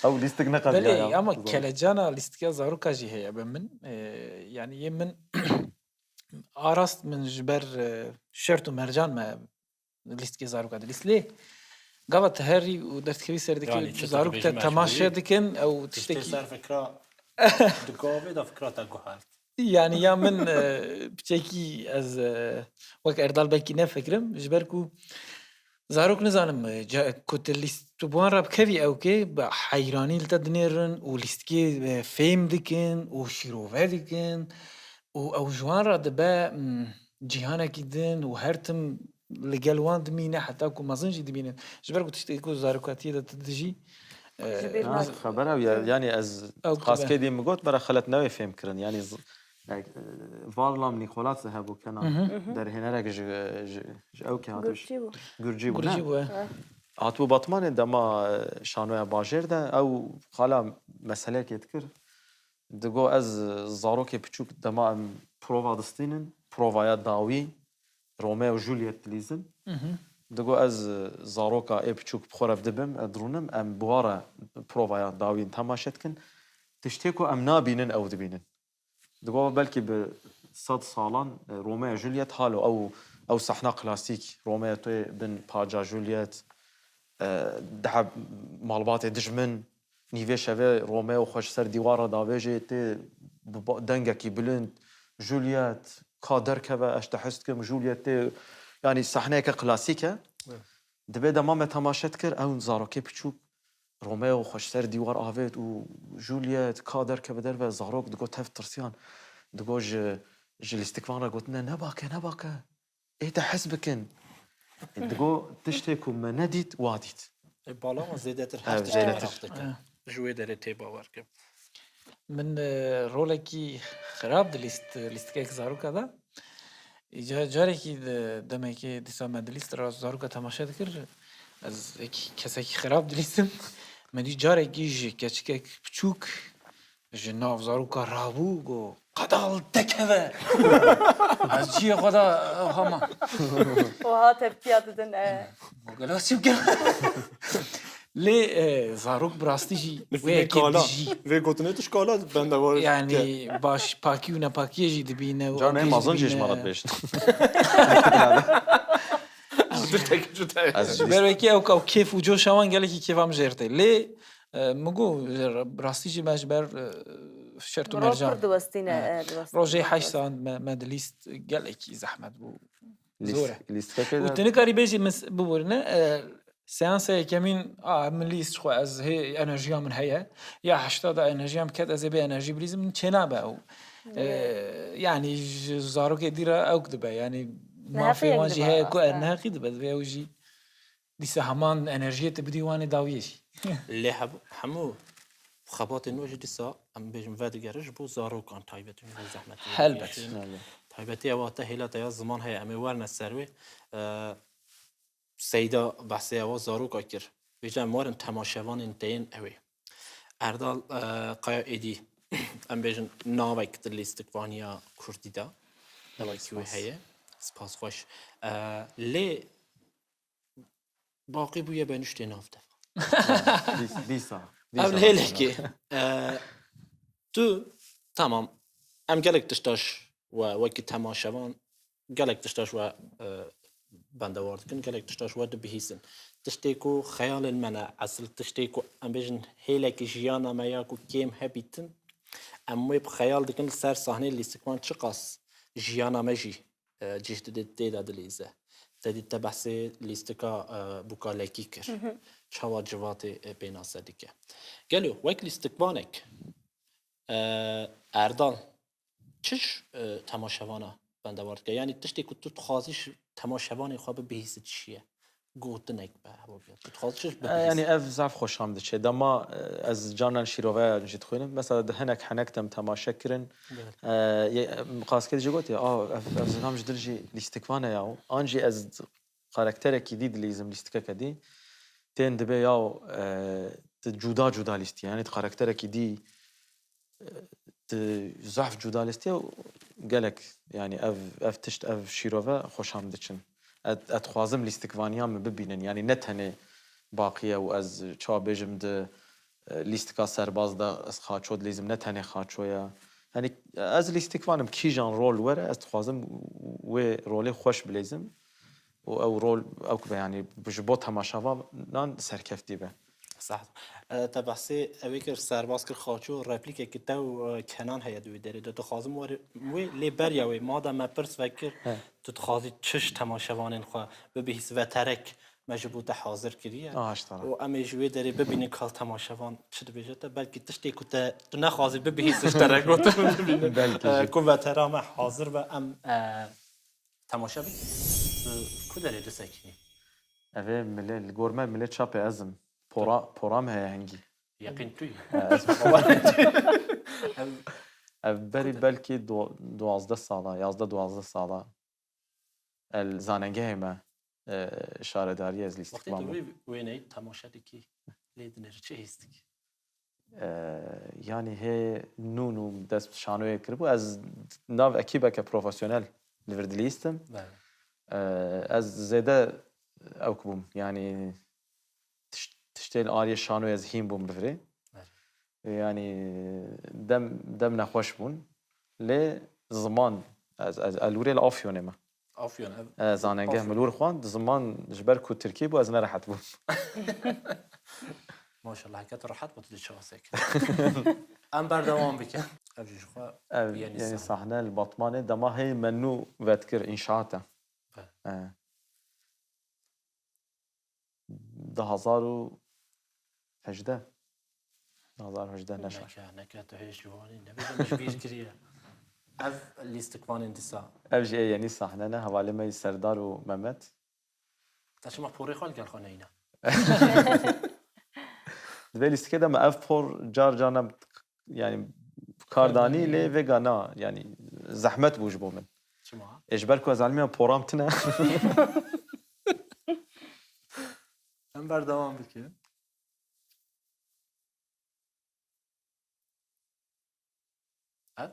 Ew lîstik neqediya Belê, ya. ama kelecana lîstika zaroka jî heye be min. E, yani yê min arast min ji ber e, şert û mercan me lîstikê zaroka dilîst. Lê gava te herî û derdikevî ser dikê Yani çi zarok dibêjî te mecbûrî? temaşe dikin ew Tiştê tiştekî. Ser fikra di gavê de fikra te guhert. Yani ya min e, piçekî ez e, wek Erdal belkî nefikirim, ji ber ku zarok nizanim e, ca- ku tu lîst tu bi wan re bikevî ew kê bi heyranî li te dinêrin û lîstikê e, fêm dikin û şîrove dikin û ew ji wan re dibe mm, cîhanekî din û her tim li gel wan dimîne heta ku mezin jî dimînin. Ji ber ku tiştekî ku zarokatiyê de tu dijî e, Ji bîr Ha, xeber ew ya, yani ez Ew qas dibe. kê dî min got, bera xelet newê fêm kirin. Yani z- e, Varlam Nîkolas hebû Kenan. Derhênerek ji, ji, ji ew ke hatibû. Gurcî bû. Gurcî bû, ne? Gurcî bû. Hatibû Batmanê dema e, şanoya bajêr de ew xala meseleyekê dikir. Digo ez zarokê piçûk dema em prova distînin, provaya dawî, Romeo û Juliet dilîzin. Digo ez zaroka ê piçûk bi xwe re dibim, ez dirûnim, em bi wa re provaya dawîn temaşe dikin. Tiştê ku em nabînin ew dibînin. Digo belkî bi sed salan e, Romeo û Juliet halo ew ew sahna klasîk, Romeo tê bin paca Juliet, e, dihe malbatê dijmin, nîvê şevê Romeo xwe ji ser dîwar re davêjê tê bi ba- dengekî bilind, Juliet, ka derkeve, ez te hez dikim, Juliet tê, yanî sahneyeke klasîk e. Dibê dema me temaşe dikir, ew zarokê piçûk Romeo xwe ji ser dîwar avêt û Juliet ka derkeve derve, zarok digo tev tirsiyan. Digo ji, ji lîstikvan re gotine, nebake, nebake. Ê te hez bikin. Digo tiştê ku me nedît, wa dît. E, bala wan zêdetir Ev her tiştê zêdetir. meraq dike. Ji wê derê tê bawer kim. Min e, rolekî xirab dilîst, lîstikek zaroka da. Ca- Carekî de, demekê dîsa me dilîst ra zaroka temaşe dikir. Ez wekî kesekî xirab dilîstim. Me dî carekî ji keçikek piçûk ji nav zaroka rabû, go Qedal dekeve. Ez ciyê xwe da hama. Oha tepkiya didin e. Gelo çi bikim? Lê e, zarok bi rastî jî wê yekê dijî. Vê gotinê tu şkala bende var. Yani baş pakî û nepakiyê jî dibîne û Can ew hem jî azin dibîne. Jêşmala bêjt. Dur tek dur tek. Ez Ji ber wekî ew ew kêf û coşa wan gelekî kêfa min jê re tê. Lê e, min got rastî jî me ji ber e, şert û Rol mercan. pir diwestîne. Evet. e, diwestîne. Rojê heşt saet me, me dilîst gelekî zehmet bû. Zor e. Lîstikeke Û tu nikarî bêjî min s- biborîne e, seansa yekemîn a min lîst xwe ez hê enerjiya min heye. Ya heşta da enerjiya min ket ez ê bê enerjî bilîzim çênabe ew. E, yani ji zarokê dî re ewk dibe. Yani mafê wan jî heye ku e neheqî dibe divê ew jî dîsa heman enerjiyê te bidî wanê dawiyê jî. Lê hebû- hemû xebatên nû jî dîsa em bêjin vedigere ji bo zarokan taybet û ji bo zehmetî. Helbet. Taybetî ewa te hêla te ya ziman heye em ê werine ser wê. E, Seyda behsê ewa zaroka kir. Vêca em werin temaşevanên te yên ew ê. Erdal e, Kaya êdî em bêjin navek di lîstikvaniya kurdî de. Navekî wê heye. Spas xweş. E, lê Baqî bûye benuştê nav te. Dîs- Dîsa. Ev hêlekê. E, tu tamam. Em gelek tişta ji we wekî temaşevan gelek tişta ji we e, bendewar dikin, gelek tişta ji we dibihîsin. Tiştê ku xeyalên me ne, esil tiştê ku em bêjin hêlekî jiyana me ya ku kêm hebîtin, em wê bi xeyal dikin li ser sahneyê lîstikvan çiqas jiyana me jî e, cih dide tê de dilîze. Te dî te behsê lîstika e, bûka lekî kir. Çawa civatê e, pênase dike. Gelo wek lîstikvanek e, Erdal çi ji e, temaşevana bendewar dike? Yanî tiştê ku tu dixwazî ji temaşevanê xwe bibihîsî çi ye? Gotinek be, hebo bîya. Tu dixwazî çi ji E, Yani bibihîsî? ev zaf xweşam diçe. Dema e, ez carnan şîroveya jî dixwînim. Mesela di hinek henek dem temaşe kirin. Belê. E, ye- em, Qaskê jî gotiye, "A, ev, ev zilam ji dil jî lîstikvan e ya." An jî ez karakterekî dî dilîzim lîstikeke dî. Tên dibe ya e, tu cuda cuda lîstiye. Yani tu karakterekî dî e, tu zaf cuda lîstiye û gelek yani ev, ev tişt, ev şîrove xweşam diçin. Ez, ez dixwazim lîstikvaniya min bibînin. Yani ne tenê baqiye û ez çawa bêjim di e, lîstika serbaz de ez xaço dilîzim, ne tenê xaço ye. Yani ez lîstikvanim kîjan rol were, ez dixwazim wê rolê xweş bilêzim û ew rol ew be yani ji bo temaşevanan serkeftî be. Saht. E, Te behsê evê kir serbaz kir xaço replîkekî te û e, Kenan heye di wê derê de. Dixwazim were wê lê beriya wê. Madem me pirs vekir, He. Tu dixwazî çi ji temaşevanên xwe bibihîs veterek me ji bo te hazir kiriye. Ah, ji te re. Û em ê ji wê derê bibînin ka temaşevan çi dibêje te. Belkî tiştê ku te tu nexwazî bibihîs ji te re gotin bibînin. Belkî E, jî. Ku vetera me hazir be em e, temaşe bikin. Tu ku derê disekînî? Ev ê milê, li gor me milê çapê ez im. Pora, pora me heye hingî. Yeqîn tu yî. Ez, Em ev berî belkî du- duwazdeh sala, yazdeh duwazdeh sala. El zanengehê me e, şaredarî ez Wextê lîstikvan tu bûm. wê wêneyî temaşe dikî, lê dinêrî çi hîs dikî? E, Yani hê nû nû dest bi şanoyê kiribû. Ez nav ekîbeke profesyonel li vir dilîstim. Belê. E, Ez zêde ewk bûm. Yani tişt- tiştê li ariyê şanoyê ez hîn bûm li virê. Evet. Yani dem, dem nexweş bûn. Lê ziman, ez, ez, ez li wirê li Afyonê me. Afyon ev. E, zanengeh Afyon. Min li wir xwend, ziman ji ber ku tirkî bû ez nerehet bûm. Maşallah heke tu rehet bû tu dê çawa sekir. Em berdewam bikin. Ev jî ji xwe Ev Yeni yeni sahne. Sahne li Batmanê dema hê me nû vedkir înşaat e. Be. E. Du hazar û hejdeh. Du hazar û hejdeh neşar. Neke, neke tu hêj ciwanî nebêje min ji bîr kiriye. Ev lîstikvanên dîsa. Ev jî ê yenî sahne ne, hevalê me yî Serdar û Mehmet. Te çima porê xwe li gel xwe neyne? Di vê lîstikê de me ev por car car ne yani kar danî lê vêga na yani zehmet bû ji bo min. Çima? Ê ji ber ku ez elmiya poram tine. Em berdewam bikin. Ev?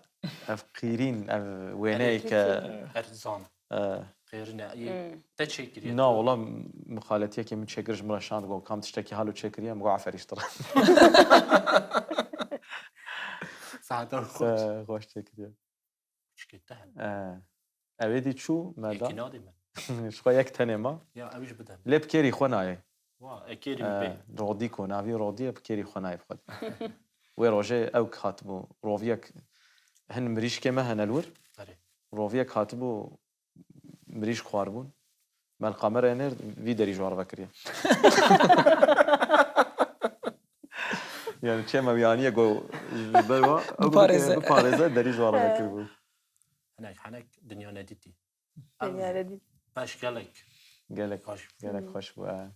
Ev qîrîn, ev wêneyeke. Erzan. E, Xêrine. Te çêkiriye. Na, wala mixaletiyekê min çêkir, ji min re şand, got, kam tiştekî halo çêkiriye, min got, aferî ji te re. Saetan xweş. E, xweş çêkiriye. Çikê te hem. E, ew êdî çû, me da. Yekî nadê min. Ji xwe yek tenê ma. Ya ew ji bidem. Lê bi kêrî xwe nayê. Wa, e, kêrî E, bê. Rodîko, navî Rodî ye, bi kêrî xwe nayê bi xwe. Wê rojê ew hatibû. Roviyek hin mirîşkê me hene li wir. Erê. Roviyek hatibû mirîş xwaribûn. Me li kamerayê nêrd, vî derî ji wan re vekiriye. Yani çê me wî aniye got, ji ber wa, ew Biparêze. Biparêze, derî ji wan re vekiribû. Hinek, hinek dinya nedîtî. Dinya nedî. Beş gelek. Gelek, Xweş. Gelek xweş bû. E.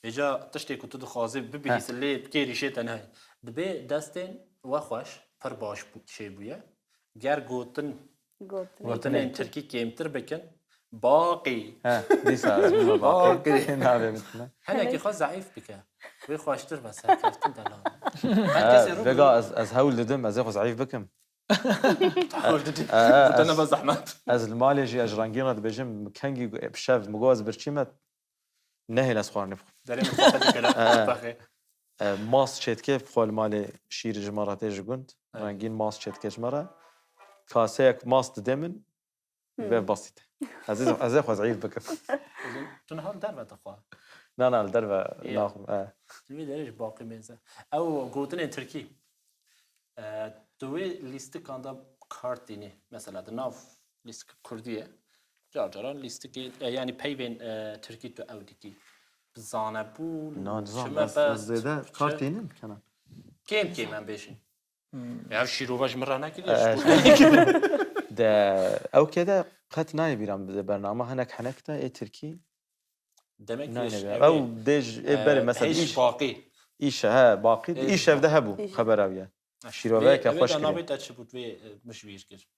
Vêca tiştê ku tu dixwazî bibihîsî lê bi kêrî şê te nehê. Dibê destên we xweş, pir baş bû-, çêbûye. Ger gotin, Gotin. gotinên tirkî kêmtir bikin, baqî. He, dîsa ez bûme Baqî. baqî. Navê min tune. Hinekî xwe zeîf bike. Wê xweştir be, serkeftin delal. Her kesê He, rû vega ez, ez hewl didim, ez ê xwe zeîf bikim. Tahol didî. E, e, Bu te ez- nebe zehmet. Ez li malê jî, ez ji rengîn re dibêjim, kengî bi şev, min got ez birçî me, nehêl ez xwarinê bixwim. Derê min xwe dikire. E. Bexê. E, mas çêdike, xwe li malê şîr ji me re tê ji gund. Evet. Rengîn mas çêdike ji me re. Kaseyek mas dide min, Hmm. ve basît. Ez ê, ez ê xwe zeîf bikim. Tu niha li derve dixwe. Na, na, li derve Ya. naxwim. E. Li vê derê ji baqî mêze. Ew gotinên tirkî. E, tu wê lîstikan de kar tînî. Mesela di nav lîstik kurdî ye. Car caran lîstikê, e, yani peyvên, e, tirkî tu ew dikî. Bi zanebûn, Na, nizam, çime ez, best, ez zêde çi- kar tînim, kena. Kêm kêm em bêjin. Hmm. Ya ev şîrova ji min re nekiriye. E, Şîrova nekiriye. De, ew kê de qet nayê bîra min, bernama hinek henek de ê tirkî. Demek ki Nayê eş-, bîra. ev ê, Ew dê ji, ê berê e, mesela hej îş. Baqî. Îş e, he, baqî. Ê, Îş ev de hebû. Îş. Xeber ew ye. Eş. Şîroveyeke Vê, vê xweş de kiriye. navê te çi bû, vê, e, min ji bîr kir.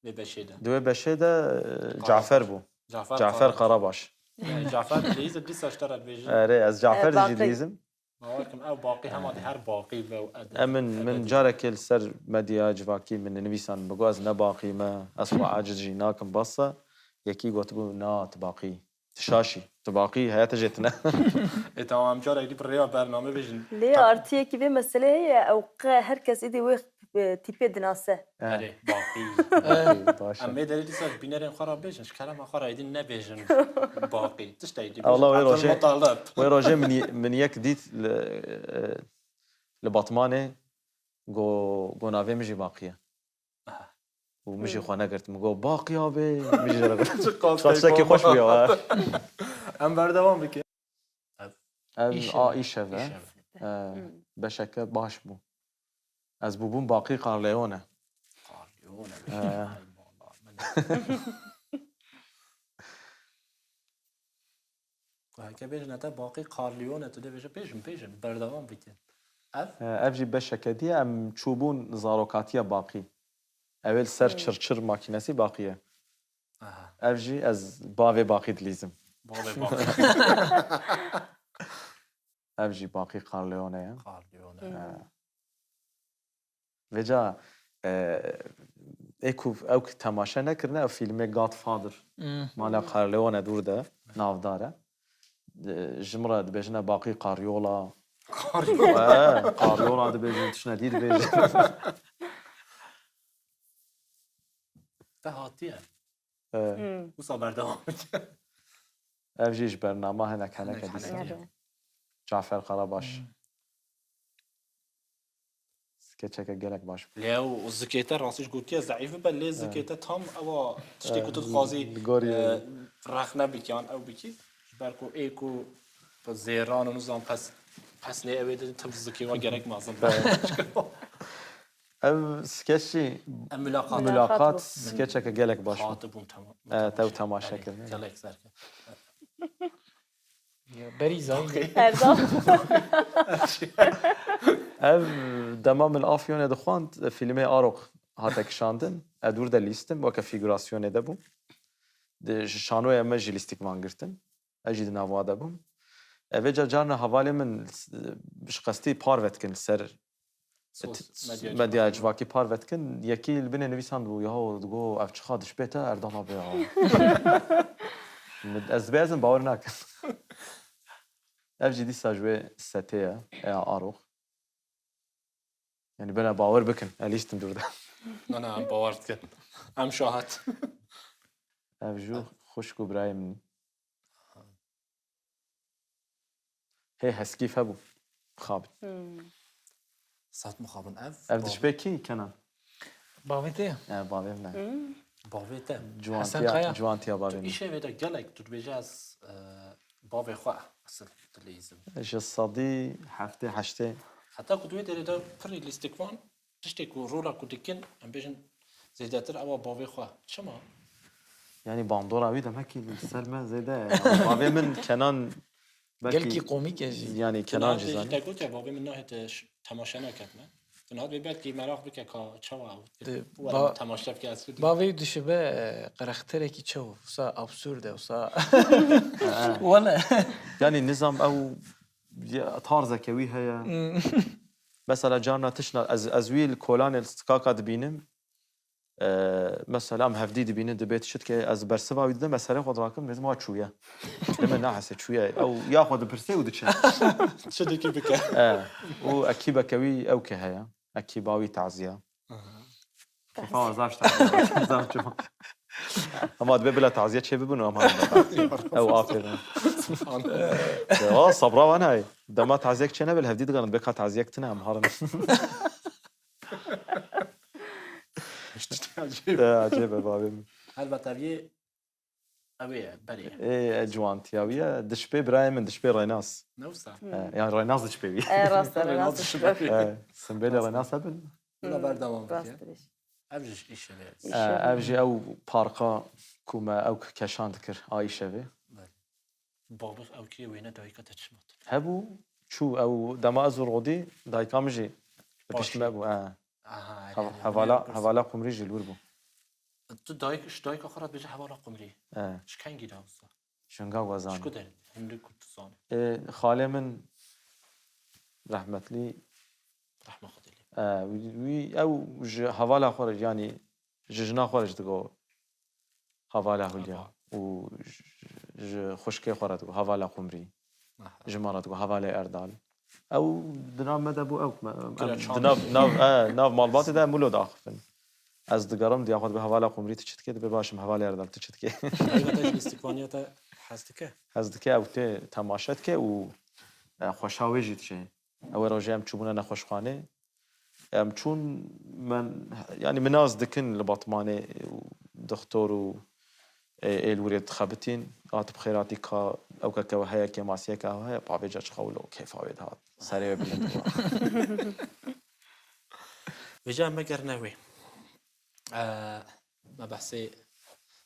Vê beşê de. Di wê beşê de e, Qarabaş. Cafer bû. Cafer Cafer Qarabaş. Qarabaş. Yani Cafer dilîzim, dîsa ji te re dibêjim. Erê, ez Cafer E, dî jî Baqî. dilîzim. Bawer kim, ew Baqî hema di her Baqî ve û ed-, Em min, min ebedî. Carekê li ser medya civakî min nivîsan, min got ez ne Baqî me, ez xwe aciz jî nakim basa. Yekî gotibû, na, tu Baqî. Tu şaşî. Tu Baqî, heye te jê tune. E tamam, em carek dî bi rêya bername bêjin. Lê artiyekî vê meselê heye, ew qe her kes êdî wê, e, tîpê dinase. Eh, Erê, Baqî. Baqî, baş e. Em vê derê dîsa bînerên xwe re bêjin, ji kerema xwe re êdî nebêjin Baqî. Tiştekî bêjin. Allah wê rojê- Abdulmutalib. Wê rojê min, min yek dît li, e, li Batmanê, go, go navê min jî Baqî ye. Û min jî xwe negirt. Min got, Baqî abi. Min jî jê re got. Çi qas Qaseke keyfa xweş bû ya. Em berdewam bikin. Ev Îşev. a îşev e. Îşev. E, beşeke baş bû. Ez bûbûm Baqî Qarleone. Qarleone. Ee. Ay, vallahi, min- Heke bêjine te Baqî Qarleone, tu dê bêje, bêjin, bêjin, berdewam bikin. Ev? E, ev jî beşeke dî ye, em çûbûn zarokatiya Baqî. Ew ê li ser çirçir makînesî Baqî ye. Aha, Ev jî ez bavê Baqî dilîzim. bavê Baqî. Ev jî Baqî Qarleone ye. Qarleone. E. Vêca, e, ê ku ew ku temaşe nekirine, ew fîlmê Godfather, Hmm. Mala Corleone dûr de, navdar e. E, ji min re dibêjine Baqî Qaryola. Qarleone. E, Qaryola dibêjin, tiştine dî dibêjin. Te hatiye. E, Hmm. Wisa berdewam bikin. Ev jî ji bernama hinek heneke Hinek dîsa. heneke. Evet. Cafer Karabaş. Hmm. Skeçeke gelek baş bû. Lê ew zikê te rastî ji gotiye zeîf bibe, lê zikê te tam ewa tiştê ku tu Eh, dixwazî li gorî eh, rexne bikî yan ew bikî. Ji ber ku ê ku zêran û nizam pes, pesnê ew ê de tim zikê wa gerek mezin be. Ev skeç jî Em mulakat. mulakat bû. Skeçeke gelek baş bû. Hatibûn, tamam. Eh, tew temaşe kirin. Gelek serke. Ya, berî zayî. Her zaman. Ev dema min Afyonê dixwand, fîlmê Arok hate kişandin. Ez dûr de lîstim, weke fîgurasyonê de bûm. Di, ji şanoya me jî lîstikvan girtin. Ez jî di nava de bûm. Ev vêca carna hevalê min, ji qestî parve dikin li ser Sos-, medya medya civakî parve dikin. Yekî li binê nivîsandibû, yaho digo ev çiqa dişpê te Erdal abi ya. Min, ez dibêzim bawer nakim. Ev jî dîsa ji wê setê ye, eya Arox. Yani bela bawer bikin, ez lîstim dûr de. Na, na, em bawer dikin. Em şahid. Ev jû xwişk û birayê min. Hê heskîf hebû. Xabin. Hmm. Sat mixabin ev. Ev bavê dişpê kî, Kenan? Bavê te? E, bavê min e. Hmm. Bavê te. Ciwantiya, Hesen Kaya. Ciwantiya bavê Tu min. Îşevê de gelek tu dibêje ez, e, bavê xwe esil dileyîzim. Ji sedî heftê heştê. Heta ku di wê derê de pirî lîstikvan tiştê ku rola ku dikin, em bêjin zêdetir ewa bavê xwe. Çima? Yani bandora wî demekî li ser me zêde ye. Bavê min Kenan belkî Gelkî komîk e jî. Yani Kenan jî zanî. Te gotiye bavê min nahête ş-, temaşe neket me. Tu niha dibê belkî meraq bike ka çawa ew Di, wa ba-, temaşe bike ez bidî. Bavê dişibe, e, karakterekî çawa, wisa absurd e, wisa. Wele. Yani nizam ew ya, tarzeke wî heye. Hmm. Mesela carna tişna ez, ez wî li kolanê li stikaka dibînim. E, mesela em hevdî dibînin, dibê tu çi dike, ez bersiva wî didim, ez serê xwe dirakim, dibêjim, "Wa çûye." Deme nahese çûye. Ew ya xwe dipirsê û diçe. Çi dikî bike. E, û ekîbeke wî ew ke heye. Ekîba wî taziya. Aha. Kefa zaf ji taziya, zaf çima. Ama dibê bila taziye çê bibin û em harin. Ew afêrin. Subhanallah. Ya, sabra wan hay. Dema taziyek çê nebe, li hevdî digarin, dibê ka taziyek tine, em harin. Tiştê ecêb. E, ecêb e, bavê min. Helbet ev yê, ew ê ye, berê ye. Ê, e, ciwantiya wî ye. Dişpê birayê min, dişpê Rênas. Ne wisa? Hmm. E, yani Rênas dişpê wî. E, rast e, Rênas Rênas dişpê. Dişpê. E, simbêlê Rast e. Rênas hebin. Buna Hmm, berdewam rast bike. Dirêj. Ev jî îşevê. E, Îşevê. Ev jî ew parka ku me ew keşan dikir, a îşevê. Belê. Babix ew kê wêne dayika te çima tu? Hebû, çû ew dema ez û Rodî, dayika min jî li pişt me bû, e. Aha, Hev-, erê, erê, hevala, erê, hevala Qumrî jî li wir bû. Tu dayik, ji dayika xwe re dibêje hevala Qumrî. E. Ji kengî de wisa? Ji hinga wezanê. Ji ku derê? Hindik ku tu zanî. E, xalê min rehmetlî. Rehme Xwedê lê. E, wî, wî, ew ji hevala xwe re, yanî ji jina xwe re jî digo hevala Hulya. Aha. Û ji, ji xwişkê xwe re digo hevala Qumrî. Aha. Ji me re digo hevalê Erdal. Ew di nav me de bû ew, me, em Kira di çand. Nav, nav, e, nav malbatê de em wilo diaxifin. Ez digerim, diya xwe dibe hevala Qumrî tu çi dike, dibe baş im hevalê Erdal tu çi dike. Dayika te ji lîstikvaniya te hez dike? Hez dike, ew tê temaşe dike û, e, xweşa wê jî dişê. Ew ê rojê em çûbûne nexweşxanê. Em çûn, men, yani min nas dikin li Batmanê û dixtor û ê, ê li wirê dixebitîn. Hat bi xêr hatî ka ew keke we heye, kêmasiyeke we heye, pa vêca çiqa wilo kêfa wê dihat. Serê wê bilind bû. Vêca em vegerine wê. E, Me behsê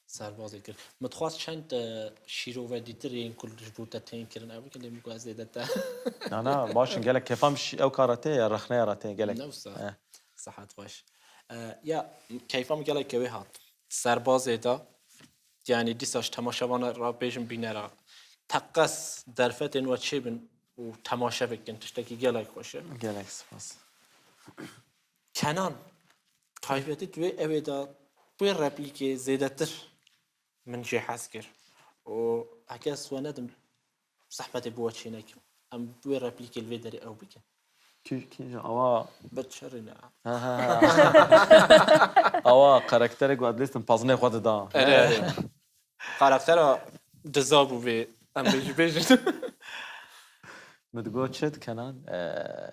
serbazê kir. Min dixwest çend, e, şîrove dîtir yên ku ji bo te tên kirin, ew bikin, lê min got ez zêde te. Na, na, baş in, gelek kêfa min şî-, ew kara tê ya, rexneya re tê, gelek. Ne wisa? He. Sihet xweş. E, ya, keyfa min gelek wê hat. Serbazê de, yani dîsa ji temaşevana re bêjim bînera. Teqez derfetên we çêbin û temaşe bikin, tiştekî gelek xweş e. Gelek spas. Kenan, taybetî tu wê ew ê de wê replîkê zêdetir min jê hez kir. Û heke ez we nedim, zehmetê bi we çê nekim. Em wê replîkê li vê derê ew bikin. Kî, kî, awa Bi çirî ne. Ha, ha, ha. Awa karakterê ku ez lêstim pazinê xwe dida. Erê, erê. Karaktera diza bû vê. Em bêjî bêjin. Min digot çi Kenan? Eee,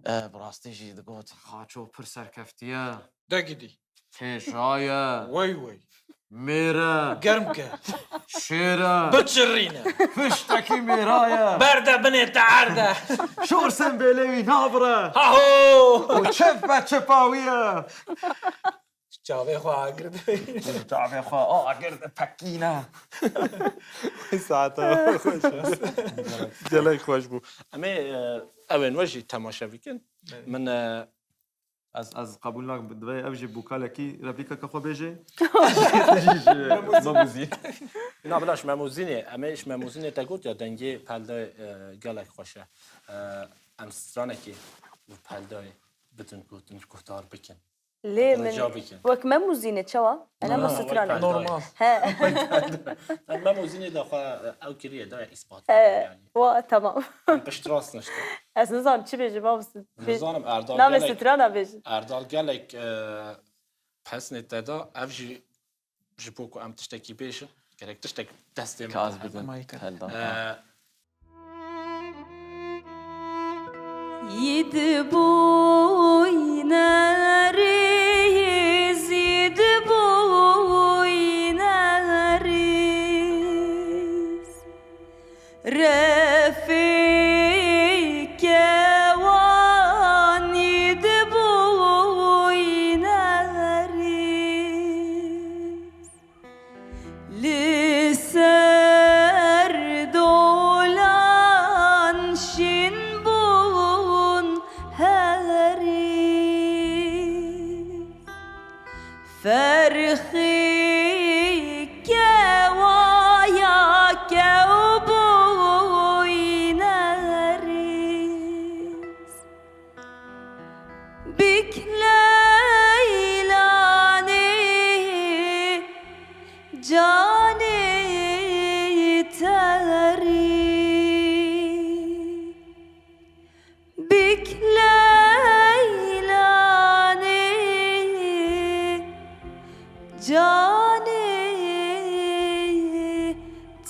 E, bi rastî jî digot, Xaço pir serkeftiye. De gidî. Kêşa ye. Wey wey. Mêr e. Germ ke. Şêr e. Biçirîne. Piştekî mêra ye. Berde binê te erde. Şor sembêlê wî nabire. Haho! Û çif be çipa wî ye. Çavê xwe agir de. Çavê xwe agir de pekîne. Saeta xweş. Gelek xweş bû. Em ê, e, ew ên we jî temaşe bikin. Evet. Min, e, Ez, ez qebûl nakim. Divê ev jî bûkalekî replîkeke xwe bêje. Na, bila ji Memûzînê. Em ê ji Memûzînê te got ya dengê Peldayê, e, gelek xweş e. E, em stranekê bi Peldayê bidin gotin, guhdar bikin. Lê min Rica bikin. Wek Memûzînê çawa? Ene Na, min wek strane. Peldayê. Normal. He. Em Memûzînê de xwe, e, ew kiriye, daye îspat He. Yani. Wa tamam. Em pişt rast nişte. Ez nizanim çi bêjim, mamoste. Nizanim Erdal Navê gelek, strana bêjim. Erdal gelek, e, pesnê te da, ev jî ji bo ku em tiştekî bêjin, gerek tiştek destê min Kaz de hebe. bidin. Mayke. Heldan. E, Yid boyneriz, yid boyneriz. Refik kewan yid boyneriz. Li ser dolan şin bûn herî. Ferxî kewaya kew bûynerî. Bik leylanê canê terî. Bik leylanê canê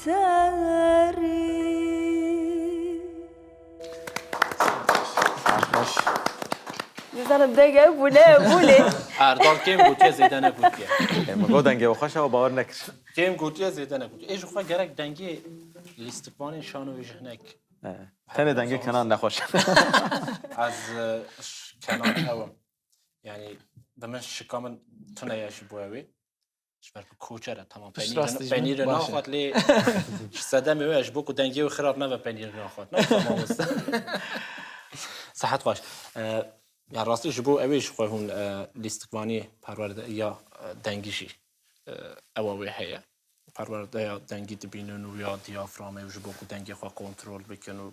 terî. Nizanim deng ew bû ne ew bû lê. Erdal kêm gotiye, zêde negotiye. E, min got dengê we xweş e, we bawer nekir. Kêm gotiye, zêde negotiye. Ê ji xwe gerek dengê lîstikvanên şano wê ji hinek. E, Tenê dengê Kenan nexweş. Ez, e, ş- Kenan ew im. Yani bi min şika min tune ye ji bo ew ê. Ji ber ku koçer e, tamam. Pişt Penîr, rastî ji penîr min, baş e. naxwat lê ji sedemê wê ji bo ku dengê wê xirab nebe penîr naxwat. Ne, tamam, wisa. Sehet baş. E, ya rastî ji bo ew ê ji xwe hûn, e, lîstikvanî perwerde ya, e, dengî jî, e, ewa wê heye. Perwerdeya dengî dibînin û ya diyaframê û ji bo ku dengê xwe kontrol bikin û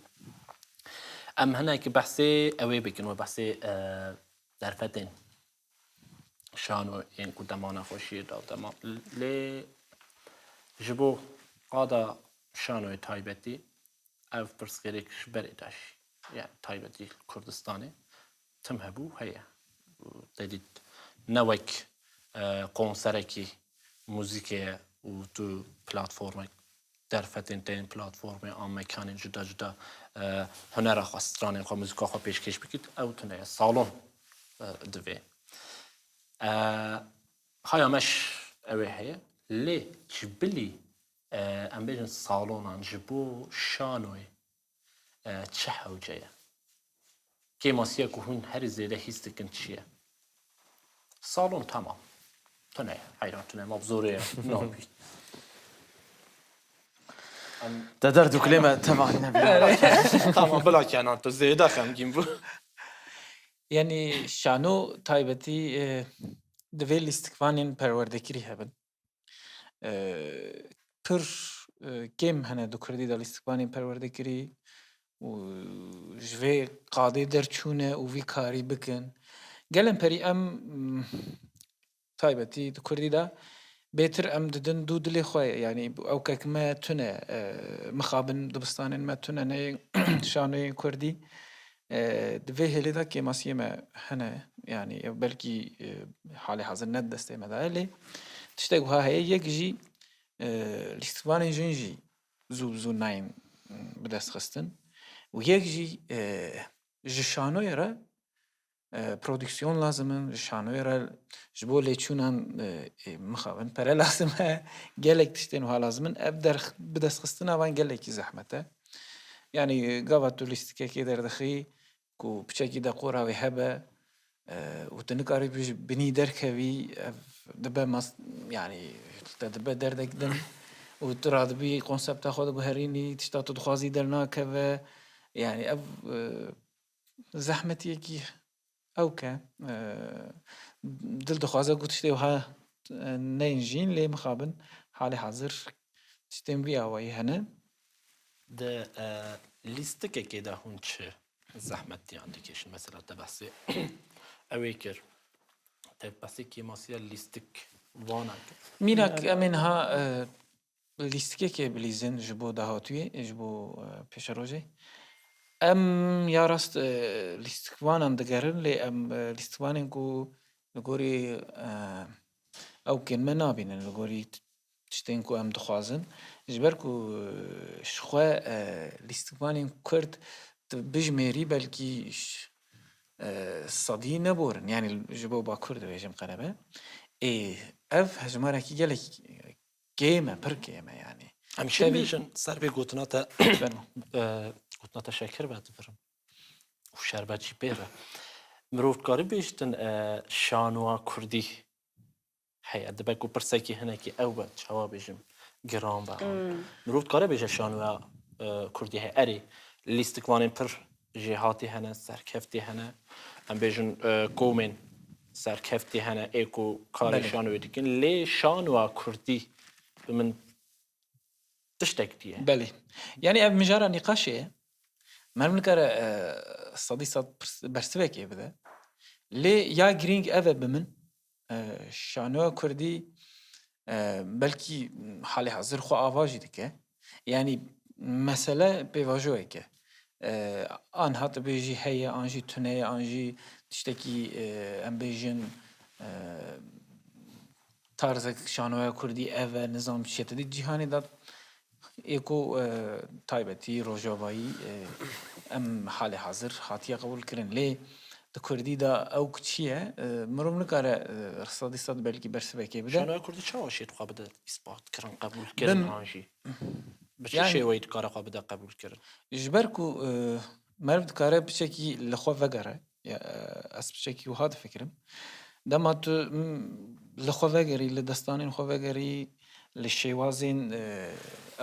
em hinek behsê ew ê bikin, we behsê, e, derfetên şano yên ku dema nexweşiyê da dema. Lê ji bo qada şanoyê taybetî ev pirsgirêk ji berê de jî, yani taybetî li Kurdistanê tim hebû heye. Te dît ne wek, e, konserekî muzîkê ye û tu platformek derfetên te yên platformê an mekanên cuda cuda, e, hunera xwe, stranên xwe, muzîka xwe pêşkêş bikît, ew tune ye. Salon, e, divê. E, haya me ş-, ew ê heye. Lê ji bilî, e, em bêjin salonan ji bo şanoyê, e, çi hewce ye? Kêmasiya ku hûn herî zêde hîs dikin çi ye? Salon tamam. Tune ye, heyran tune, ma bi zorê ye, nabî. Em Te derd û kulê me tevanî nebî. Tamam, bila Kenan, tu zêde xemgîn bû. Yanî şano taybetî, e, divê lîstikvanên perwerdekirî hebin. E, pir, e, kêm hene di Kurdî de lîstikvanên perwerdekirî û ji vê qadê derçûne û vî karî bikin. Gelên perî em, m, taybetî di Kurdî de bêtir em didin dû dilê xwe ye. Yanî ew kek me tune, e, mixabin dibistanên me tune ne şanoyên Kurdî. E, di vê hêlê de kêmasiyê me hene. Yanî ew belkî, e, halê hazir ne di destê me de ye. Lê tiştek wiha heye. Yek jî, e, lîstikvanên jin jî zû bi zû nayên, m, bi dest xistin. Û yek jî, e, ji şanoyê re e, prodîksiyon lazim in, ji şanoyê re ji bo lêçûnan, e, e, mixabin pere lazim e, gelek tiştên wiha lazim in. Ev derx-, bidestxistina van gelekî zehmet e. Yanî gava tu lîstikekê derdixî ku piçekî dekora wê hebe, e, û tu nikarî bi-, binî derkevî, ev dibe mas-, yanî te dibe derdek din û tu radibî konsepta xwe diguherînî, tişta tu dixwazî dernakeve. Yanî ev, e, zehmetiyekî ew ke, e, dil dixwaze ku tiştê wiha, e, neyên jîn, lê mixabin halê hazir tiştên vî awayî hene. Di, e, lîstikekê de hûn çi zehmetiyan dikêşin? Mesela te behsê ew ê kir. Te behsê kêmasiya lîstikvanan kir. Mînak, em ê niha, e, lîstikekê bilîzin ji bo dahatûyê, ji bo, e, pêşerojê. Em ya rast, e, lîstikvanan digerin, lê em, e, lîstikvanên ku li gorî, e, ew kên me nabînin, li gorî t-, tiştên ku em dixwazin. Ji ber ku, e, ji xwe, e, lîstikvanên Kurd tu bijmêrî belkî ş-, e, sedî neborin. Yanî ji bo Bakur dibêjim qerebe. Ê, ev hejmarekî gelek kêm e, pir kêm e yanî. Em çi Tevî- bêjin, ser vê gotina te, Fermo. e, gotina te şekir ve dibirim. Û şerbet jî pê re. Mirov dikare bêjtin, e, şanoya Kurdî heye. Dibe ku pirsekî hinekî ew be, çawa bêjim, giran be. Hmm. Mirov dikare bêje şanoya, e, Kurdî heye. Erê, lîstikvanên pir jêhatî hene, serkeftî hene. Em bêjin, e, komên serkeftî hene, ê ku karê Belê. şanoyê dikin. Lê şanoya Kurdî bi min tiştek diye. Belê. Yanî ev mijara nîqaşê ye. Meriv nikare, e, sedî sed pirs-, bersivekê bide. Lê ya girîng ev e bi min, e, şanoya Kurdî, e, belkî halê hazir xwe ava jî dike. Yanî mesele pêvajoyek e. E, an hat bêjî heye, an jî tune ye, an jî tiştekî, e, em bêjin, e, tarzek şanoya Kurdî ev e, nizam çi ye. Te dî cîhanê de ê ku, e, taybetî, rojavayî, e, em halê hazir hatiye qebûl kirin. Lê di Kurdî de ew ku çi ye, e, mirov nikare, e, sedî sed belkî bersivekê bide. Şanoya Kurdî çawa şêt xwe bide îspat kirin, qebûl kirin Bin- an jî? Bi çi Yani- şêweyî dikare xwe bide qebûl kirin? Ji ber ku, e, meriv dikare piçekî li xwe vegere, ya, e, ez piçekî wiha difikirim. Dema tu, m, li xwe vegerî, li destanên xwe vegerî, li şêwazên, e,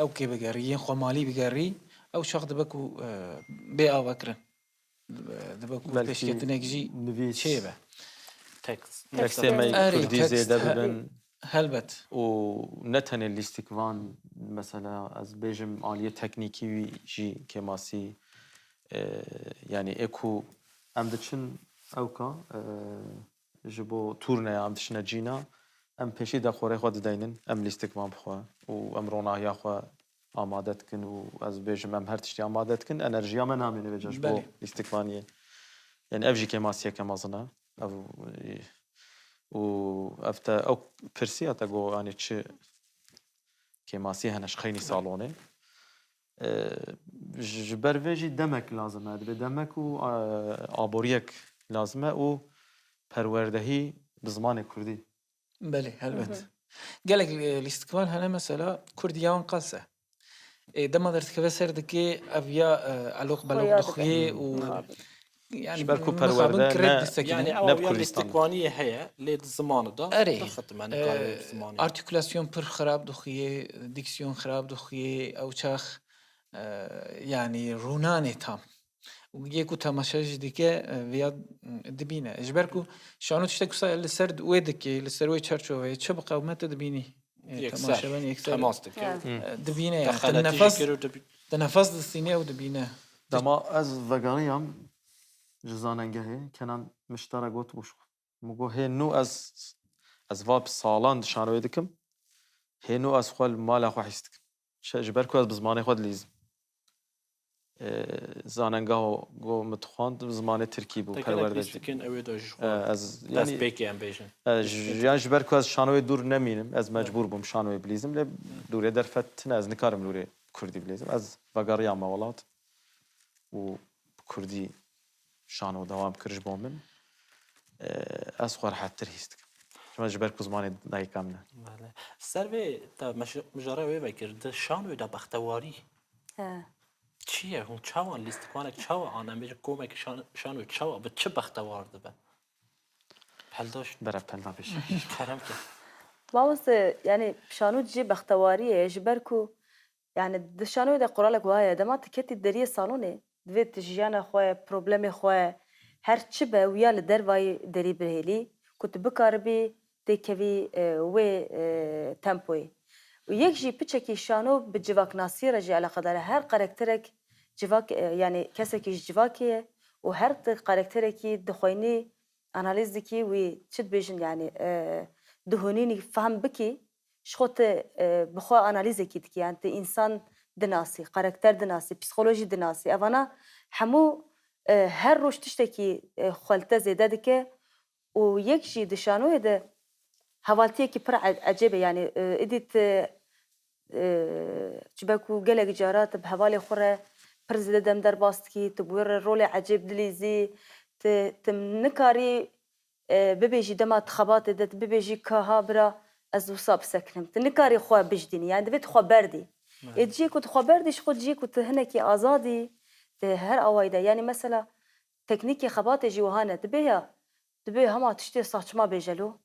ew kê bigerî, yên xwemalî bigerî, ew çax dibe ku, e, bê avakirin. Dibe, dibe ku Belkî pêşketinek jî nivîs çêbe. Tekst. Tekstê me yê Erê, Kurdî tekst, zêde he-, bibin. Helbet. Û ne tenê lîstikvan, mesela, ez bêjim aliyê teknîkî wî jî kêmasî, e, yanî ê ku em diçin ewka, e, ji bo tûrneya em diçine cîna, em pêşî dekorê xwe dideynin, em lîstikvan bi xwe û em ronahiya xwe amade dikin û ez bêjim em her tiştî amade dikin, enerjiya me namîne vêca ji bo Belê. lîstikvaniyê. Yanî ev jî kêmasiyeke mezin e. Ev, û ev te ew pirsiya te got, yanî çi kêmasî hene ji xeynî salonê. E, ji, ji ber vê jî demek lazim e. Divê demek û, e, aboriyek lazim e û perwerdehî bi zimanê kurdî. Belê, helbet. Hı hı. Gelek, e, lîstikvan hene mesela kurdî ya wan qels e. E, dema derdikeve ser dikê ev ya, e, eloq beloq Xuya dixuyê dike. û Hı. yani Ji ber ku mixabin perwerde kirêt ne, disteke Yani ne. ew ne bi ya Kurdistan. lîstikvaniyê heye, lê di zimanê de Erê, dixitime e, nikarê zimanê. artikulasyon pir xirab dixuyê, diksiyon xirab dixuyê, ew çax, e, yani rûnanê tam. Û yê ku temaşe jî dike, e, viya, m, dibîne. Ji ber ku şano tiştek wisa li ser wê dikê, li ser wê çarçoveyê çi biqewime tu dibînî. E, Yekser, temaşevan yekser, temas dike. Ha. e, dibîne Te yani. Te xeletî jî nefes, kir û dibî- te nefes distîne û dibîne. Dema ez vegeriyam ji zanengehê, Kenan Miştara got bû ji xwe. Min got, hê nû ez, ez va bi salan di şanoyê dikim. Hê nû ez xwe li mala xwe hîs dikim. Şe-, ji ber ku ez bi zimanê xwe dilîzim. E, zanengeha go min dixwand, zimanê tirkî bû, Te gelek perwerde lîstikên ew ê de ji xwe E, ez, yanî, destpêkê em bêjin. e, ji, yan ji ber ku ez şanoyê dûr nemînim, ez mecbûr bûm şanoyê bilîzim, lê dûrê derfet tine, ez nikarim li wê kurdî bilîzim. Ez vegeriyame welat û bi kurdî şano dewam kir ji bo min. E, ez xwe rehettir hîs dikim. Çima ji ber ku zimanê dayika min e. Belê. Ser vê te meş-, mijara wê vekir, di şanoyê de bextewarî He. çi ye? Hûn çawa lîstikvanek çawa an, em bêjin komek şan-, şanoyê çawa, bi çi bextewar dibe? Peldaş. Bere pelda bêje. Kerem ke. Mamoste, yani şano cihê bextewariyê ye, ji ber ku Yani di şanoyê de quralek wiha ye, dema tu ketî deriyê salonê, divê tu jiyana xwe, problemê xwe, her çi be wiya li dervayî derî bihêlî, ku tu bikaribî têkevî, e, wê, e, tempoyê. Û yek jî piçekî şano bi civaknasiyê re jî eleqedar e. Her karakterek civak, e, yanî kesekî ji civakê ye û her ti karakterekî dixweyinî, analîz dikî, wî çi dibêjin, yanî, e, dihonînî fehm bikî, ji xwe tu, e, bi xwe analîzekî dikî, yanî tu însan dinasî, karakter dinasî, psîkolojî dinasî. Evana hemû, e, her roj tiştekî, e, xwe li te zêde dike û yek jî di şanoyê de hevaltiyekî pir e-, ecêb e, yanî, e, îdî tu, e, çibe ku gelek cara tu bi hevalê xwe re pir zêde dem derbas dikî, tu bi wê re rolê ecêb dilîzî, tu, tu nikarî, e, bibêjî dema tu xebatê de, tu bibêjî ka ha bira ez wisa bisekinim. Tu nikarî xwe bijdînî, yanî divê tu xwe berdî. Belê. Ê ciyê ku tu xwe berdî, ji xwe ciyê ku tu hinekî azadî, tu her awayî de. Yanî mesela teknîkê xebatê jî wiha ne. Dibê ya, dibê hema tiştê saçma bêje lo.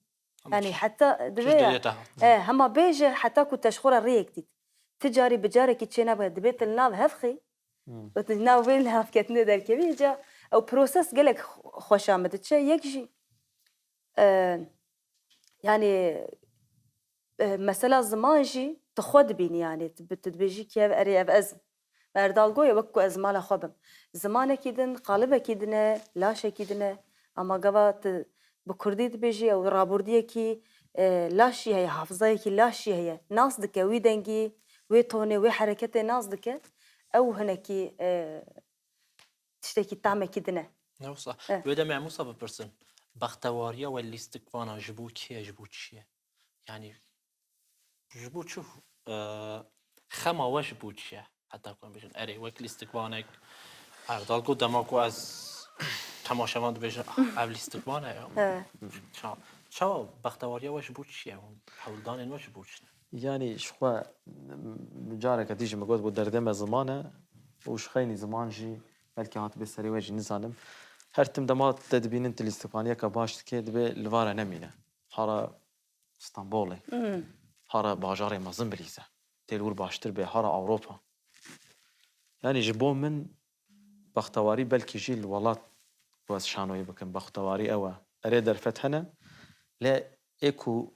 Yanî heta divê ya, e, hema bêje heta ku te ji xwe re rêyek dît. Ti carî bi carekî çê nabe, dibê tu li nav hev xî. Hmm. Û tu nav wê li hevketinê derkevî, ca ew proses gelek xwe-, xweşa min diçe. Yek jî, e, yanî, e, mesela ziman jî tu xwe dibînî, yanî tu bi-, tu dibêjî kî ev, erê, ev ez im. Erdal goye wek ku ez mala xwe bim. Zimanekî din, qalibekî din e, laşekî din e. Ama gava tu bi kurdî dibêjî, ew rabûrdiyekî, e, laş jî heye, hafizayekî laş jî heye. Nas dike wî dengî, wê tonê, wê hereketê nas dike. Ew hinekî, e, tiştekî tamekî din e. Ne wisa. Eh. Wê demê em wisa bipirsin. Bextewariya we lîstikvana ji bo kî ye, ji bo çi ye? Yanî ji bo çi, e, xema we ji bo çi ye? Heta ku em bêjin, erê, wek lîstikvanek, Erdal got, dema ku ez temaşevan dibêjin, "Ah, ev lîstikvan e ya." Evet. Ça-, çawa bextewariya we ji bo çi ye? Hewldanên we ji bo çi ne? Yanî ji xwe, m-, careke dî jî min got, bo derdê me ziman e û ji xeynî ziman jî belkî hatibê serê we jî nizanim. Her tim dema te dibînin tu lîstikvaniyeke baş dikê, dibê li va re nemîne. Hara Stenbolê. Hmm. Hara bajarê mezin bilîze. Tê li wir baştir bê, hara Ewropa. Yanî ji bo min bextewarî belkî jî li welat ku ez şanoyê bikim. Bextewarî ew e. Erê derfet hene, lê ê ku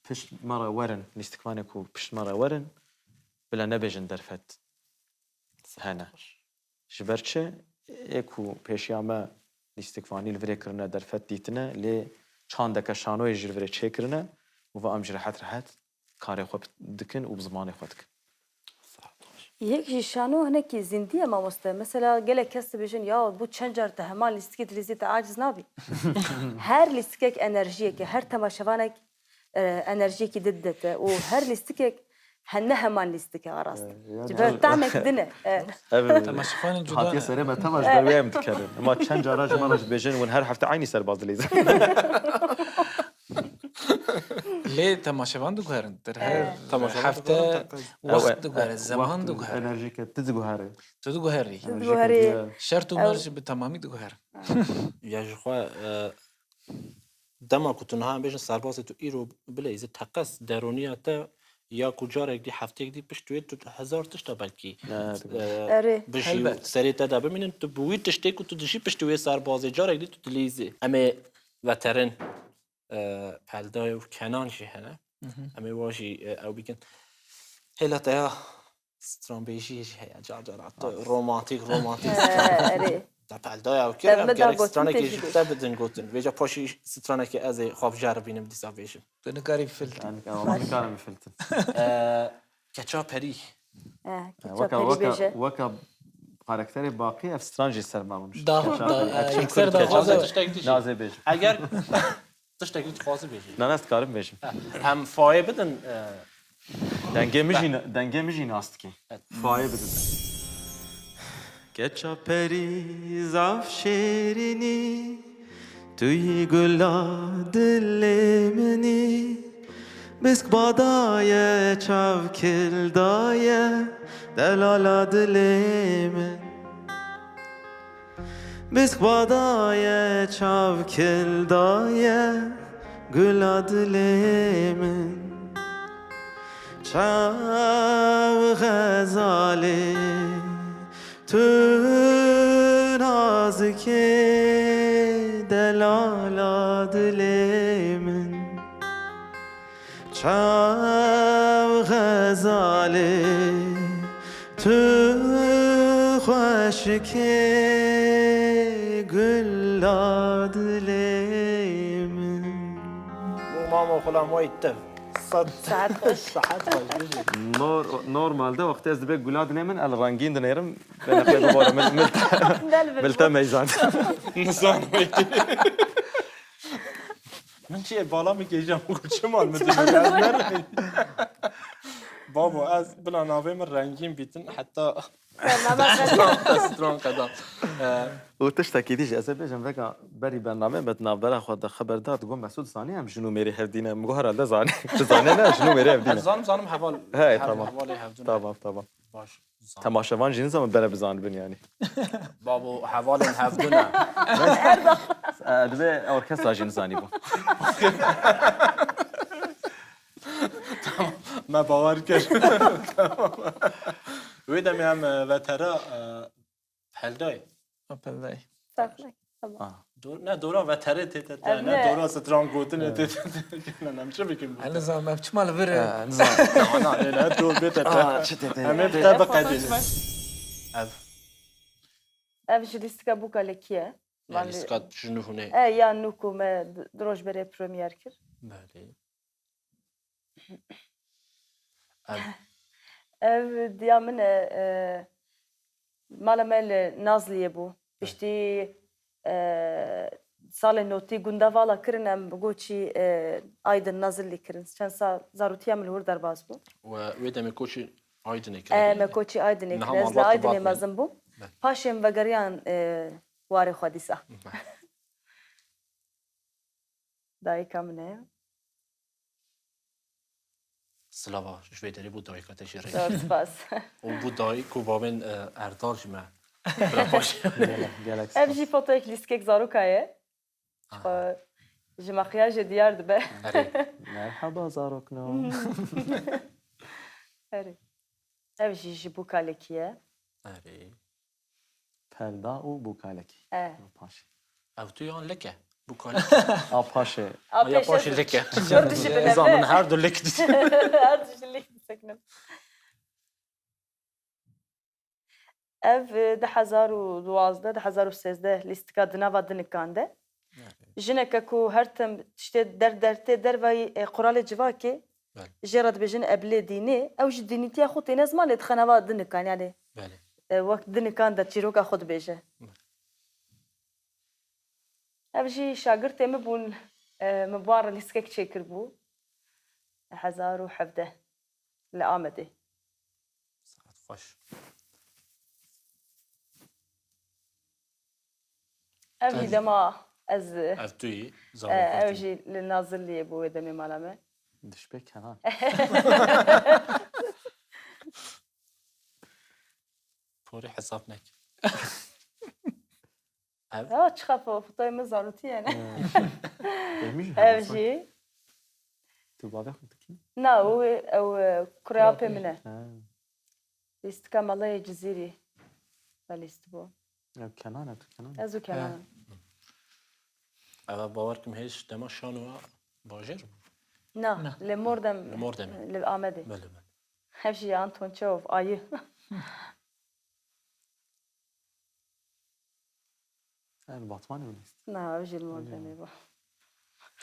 pişt me re werin, lîstikvanê ku pişt me re werin, bila nebêjin derfet hene. Ji ber çi? Ê ku pêşiya me lîstikvanî li virê kirine, derfet dîtine, lê çandeke şanoyê jî li virê çêkirine û va em jî rehet rehet karê xwe dikin û bi zimanê xwe dikin. Yek jî şano hinekî zindî ye mamoste. Mesela gelek kes dibêjin, "Ya, bû çend car te heman lîstikê dilîzî, te aciz nabî." Her lîstikek enerjiyek e, her temaşevanek e, enerjiyekî din dide te û her lîstikek he-, ne heman lîstik e, a rast. E, yani Ji ber tamek din e. E. Ev Temaşevanên cuda hatiye ne? Serê me, tema ji ber wê em dikerin. Ema çend cara ji me re jî dibêjin, hûn her hefte eynî serbaz dilîzin. Lê temaşevan diguherin. Her E. Temaşevan hefte diguherin, teqez. Ew e, wext diguhere, e, zeman wext diguhere. Enerjiyeke tu diguherî. Tu diguherî. Tu diguherî. Enerjiyeke diye. Şert û Ew merc bi temamî diguherin. Ya ji xwe, e, dema ku tu niha em bêjin serbazê tu îro bileyzî teqez derûniya te ya ku carek dî hefteyek dî pişt wê tu hezar tişta belkî, Evet. e, Erê. bijî û Helbet. serê te de bimînin, tu bi wî tiştê ku tu dijî piştî wê serbazê carek dî tu dilîzî. Em ê veterin, e, Peldayê û Kenan jî hene. Mhm. Em ê wa jî, e, ew bikin. Hêla te ya stranbêjiyê jî heye, car cara tu Rast. romantîk, romantîk He, stran. Erê. Te Peldayê ew kir, Te em min da gerek gotin stranekê tê jî jî bêj. Te bidin gotin. Vêca paşî stranekê ez ê xwe biceribînim dîsa bêjim. Tu nikarî filtî. Yani, ama nikarim filtim. E, Keça Perî. E, Keça Weka, Perî weka, bêje. Weka karakterê Baqî ev stran jî ser me rûnişt. Da, Keça da, Perî. e, Ev çim yekser kur da Keça xwaze. Perî. Tiştek dişî. Nazê bêjim. Eger tiştek li xwazî bêjî. Na, na, ez dikarim bêjim. Em fayê bidin, e, Dengê min jî, dengê min jî nas dike. Evet. Fayê bidin. Keça perî zaf şêrînî, tu yî gula dilê min î. Bisk badaye, çav kildaye, delala dilê min. Bisk badaye, çav kildaye, gula dilê min. Çav xezalê, tu nazikê. Çav xezalê tu xweşikê gula dilê min. Mamo xulam way tev. Sed. Saet xweş. Saet xweş, bijî. Nor-, normalde wextê ez dibe gula dilê min, el rengîn dinêrim. Bene xwe bibore min, min, Ne li vir min te bû? Meyzan. Nizanim. Min çi ye, bala min kêşa, min got, çima li min Çima li min? Babo, ez bila navê min rengîn bîtin, heta Bername stran, stran qeda. Ee, Û tiştekî dî jî ez ê bêjim, veka berî bernameyê me di navbera xwe de xeber da, digot, Mesûd zanî em jin û mêrê hevdî ne? Min got, herhalde zanî. Tu zanî ne, jin û mêrê hevdî ne? Ez zanim, zanim heval, He, hev-, tamam. Hevalê hevdû ne. Tamam, tamam. Baş. Temaşevan jî nizanin bere bizanibin yani. Babo, hevalên hevdû ne. E, divê orkestra jî nizanîbû. Tamam, me bawer kir. Tamam. Wê demê em, e, vetera, e, Peldayê. Peldayê. Tamam. Ah. Dor-, ne, dora veterê tê te, te, Ev ne, ne? Dora stran gotinê tê te, te. Ne, ne, em çi bikin bu? Nizam, em çima li vir e? Eh, nizam. Na, na, ne, ne, dor bê te, te. Ah, çi tê te? Em ê te biqedînin. Ev. Ev ji lîstika bûka lekî ye. Ya, lîstika ji nû hûnê. E, ya nû ku me d-, di roj berê premier kir. Belê. Ev diya min e, e, mala me li Nazliyê bû. Piştî, e, salê notî gunda vala kirin, em bi koçî, e, Aydin Nazilî kirin. Çend sal zarotiya min li wir derbas bû. We wê demê koçî Aydinê E, kirin? Me koçî Aydinê kirin. Ez li Aydinê mezin bûm. Paşê min vegeriyan, e, warê xwe dîsa. Dayika min e. Silava ji vê derê bû dayika te jî rê. Zor spas. Û bû dayik û bavên, e, Erdal ji me. Gelek, gelek spas. Ev jî fotoyek lîstikek zaroka ye. Aha. Xwe ji makyajê diyar dibe. Erê. Merhaba zarokno. Erê. Ev jî ji bûka lekî ye. Erê. Pelda û bûka lekî. E. Paşê. Ev tu yan leke? Bûka leke. A paşê. A Ya pêş paşê ez leke. Zor dişibine Nizam, be. Min her du lek dît. Her du jî lek diseknim. Ev, e, du hezar û duwazdeh, du hezar û sêzdeh lîstika di nava dinikan de. Belê. Jineke ku her tim tiştê der, der tê dervayî, e, quralê civakê, Belê. Jê re dibêjin eblê dînê, ew ji dînîtiya xwe têne ziman lê dixe nava dinikan, yani, Belê. E, wek dinikan de çîroka xwe dibêje. Belê. Ev jî şagirtê min bûn, e, min bi wan re lîstikek çêkiribû. Hezar û hevdeh li Amedê. Saet xweş. Ev jî Ev, dema ez, ev tu yî, e, zarokatî. Ev jî li Nazirliyê bû wê demê mala me. Dişpê Kenan. Porê hesab nek. Ev? Ya, çiqa fo-, fotoyê min zarotî ye, ne? He. Demî jî Ev hevas jî. Tu bavê xwe dikî? Na, ew, ew, e, kurê apê min e. Ha. Lîstika Melayê Cizîrî. Me lîstibû. Ew Kenan e, tu Kenan e? Ez û Kenan. Ev bawer kim hêj dema şanoya bajêr bû? Na, Na. Li Mordem, Li Mordemê. Li Amedê. Belê, belê. Ev jî Anton Çehov, ayı. Ev Batmanê mi lîst? Na, ev jî li Mordemê bû.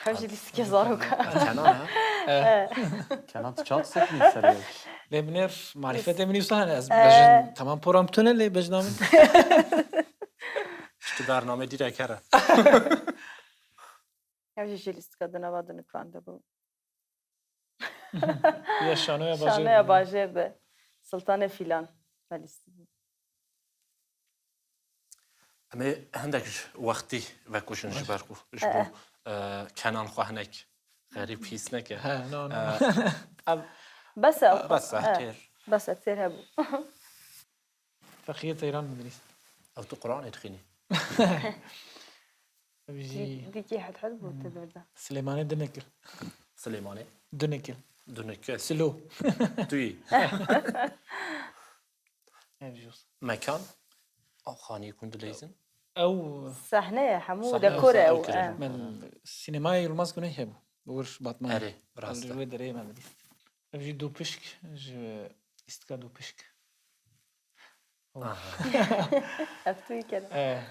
Ev jî lîstikê zarok e. Kenan ha? E. Kenan, tu çawa disekînî serê yek? Lê binêr marîfetê min wisa hene, ez E. bejin, tamam, poram tune lê bejna min. Piştî bername dîrek here. Ev jî ji lîstika di nava dinikan de bû. Ya şanoya bajêr Şanoya bû. Bajêr de. Sultanê Fîlan. Me lîstibû. Em ê hindek ji wextî vekujin ji ber ku, ji bo, e, Kenan xwe hinek xerîb hîs neke. He, no, no. E, ev Bes e, bes e, he. Têr. Bes e, têr hebû. Feqiyê Teyran binivîs. Ew tu Quranê dixwînî? Ev jî Dî-, dîkî hed hed bû tu birda. Silêmanê Dunekil. Silêmanê? Dunekil. Dunekil. Silo. Tu yî. Ev jî wisa. Mekan? Ew xanî ku dileyzin? Ew Sehne ye, hemû dekor e ew, ew, e. Me sînemayê Yilmaz Guney hebû. wir Batmanê. Erê, rast e. Li wê derê me bidî. Ev jî dûpişk, ji lîstika dûpişk. Aha. Ev tu yî kene. E,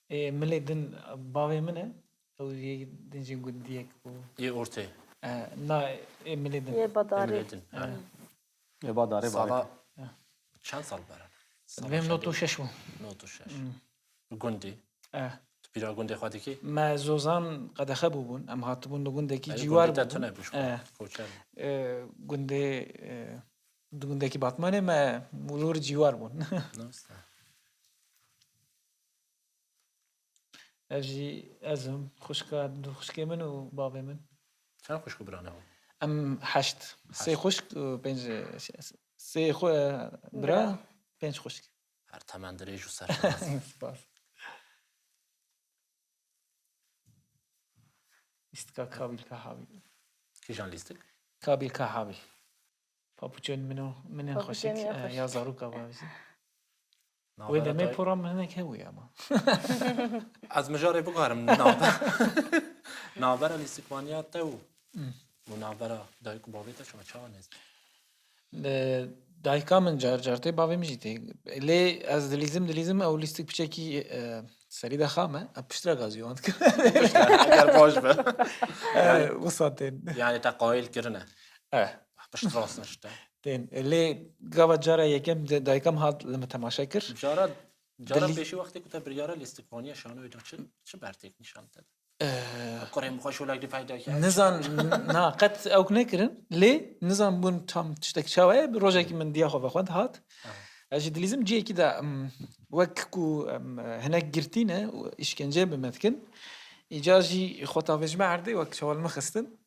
ê milê din bavê min e. Ew yê din jî gundiyek bû. Yê ortê. E, na, ê milê din. Yê badarê. Ê milê din, e. Ha. Ê badarê, sala badarê. Çend sal berê? Sala çend? Vêm nod û şeş bû. Nod û şeş. Hmm. Gundî? Eh. Tu bîra gundê xwe dikî? Me Zozan qedexe bûbûn. Em hatibûn li gundekî cîwar bûbûn. Gundê te tune bû ji xwe, eh, koçer bû. Eh, gundê, eh, di gundekî Batmanê me li wir cîwar bûn. Rast e. Ev jî ez im, xwişka du xwişkê min û bavê min. Çend xwişk û bira ne hûn? Em heşt. Heşt. Sê xwişk û pênc, sê xwe bira, bira, pênc xwişk. Her temendirêj û serşenas. Spas. Lîstika Kabil Ka Habil. Kîjan lîstik? Kabil Ka Habil. Papuçên min û min ên xweşik, ya zaroka bavêjin. Wê demê pora min hinek hebûye ama. Ez mijarê biguherim navbe-, navbera lîstikvaniya te û, hmm, û navbera dayik û bavê te çima, çawa nêz? Dayika min car car tê, bavê min jî tê. Lê ez dilîzim, dilîzim, ew lîstik piçekî, e, serî de xam e. Ev piştre gazî wan dikim. Piştre, eger baş be. E, yani, wisa tên. Yani te qayîl kirine. E. Pişt rast nişte. Tên. Lê gava cara yekem de dayika min hat li min temaşe kir. Cara, cara pêşî wextê ku te biryara lîstikvaniya şanoyê da çi, çi bertêk nîşan te da? Kurê min xwe şolek dî peyda kir. Nizan, na, qet ew nekirin. Lê nizan bûn tam tiştek çawa ye. Bir rojekî min diya xwe vexwend hat. Aha. Ez jî dilîzim cihekî de, em, wek ku, em, hinek girtî ne û îşkence bi me dikin. Îca jî xwe tavêjime erdê wek çawa li min xistin.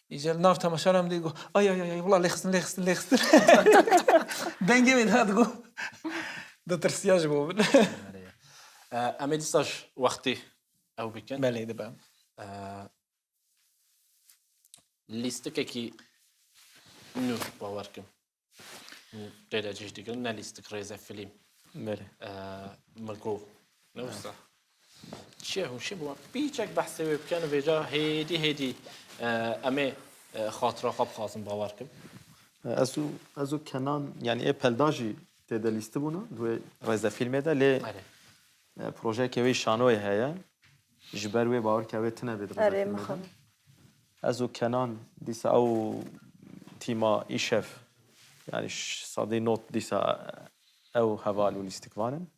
Îca li nav temaşa re em dê got, "Ay, ay, ay, ay, wela lê xistin, lê xistin, lê xistin." Dengê wê de digot. Ditirsiya ji bo min. E, em ê dîsa ji wextî ew bikin. Belê, dibe. E, lîstikekî nû bawer kim. Tê de cih digirin, ne lîstik, rêzefîlm. Belê. E, min got, ne wisa. Çi ye hûn şî bû? Pîçek behsê wê bikin, vêca hêdî hêdî, e, em ê, e, xatira xwe bixwazin, bawer kim. Ez û, ez û Kenan, yani ê pelda jî tê de lîstibûna, di wê rêzefîlmê de, lê, erê, e, projeyeke wê şanoyê heye. Ji ber wê bawer ke wê tune bê di, erê, rêzefîlmê de. Mixabin. Ez û Kenan dîsa ew tîma îşev, yani ş-, sedî nod dîsa ew heval û lîstikvan in.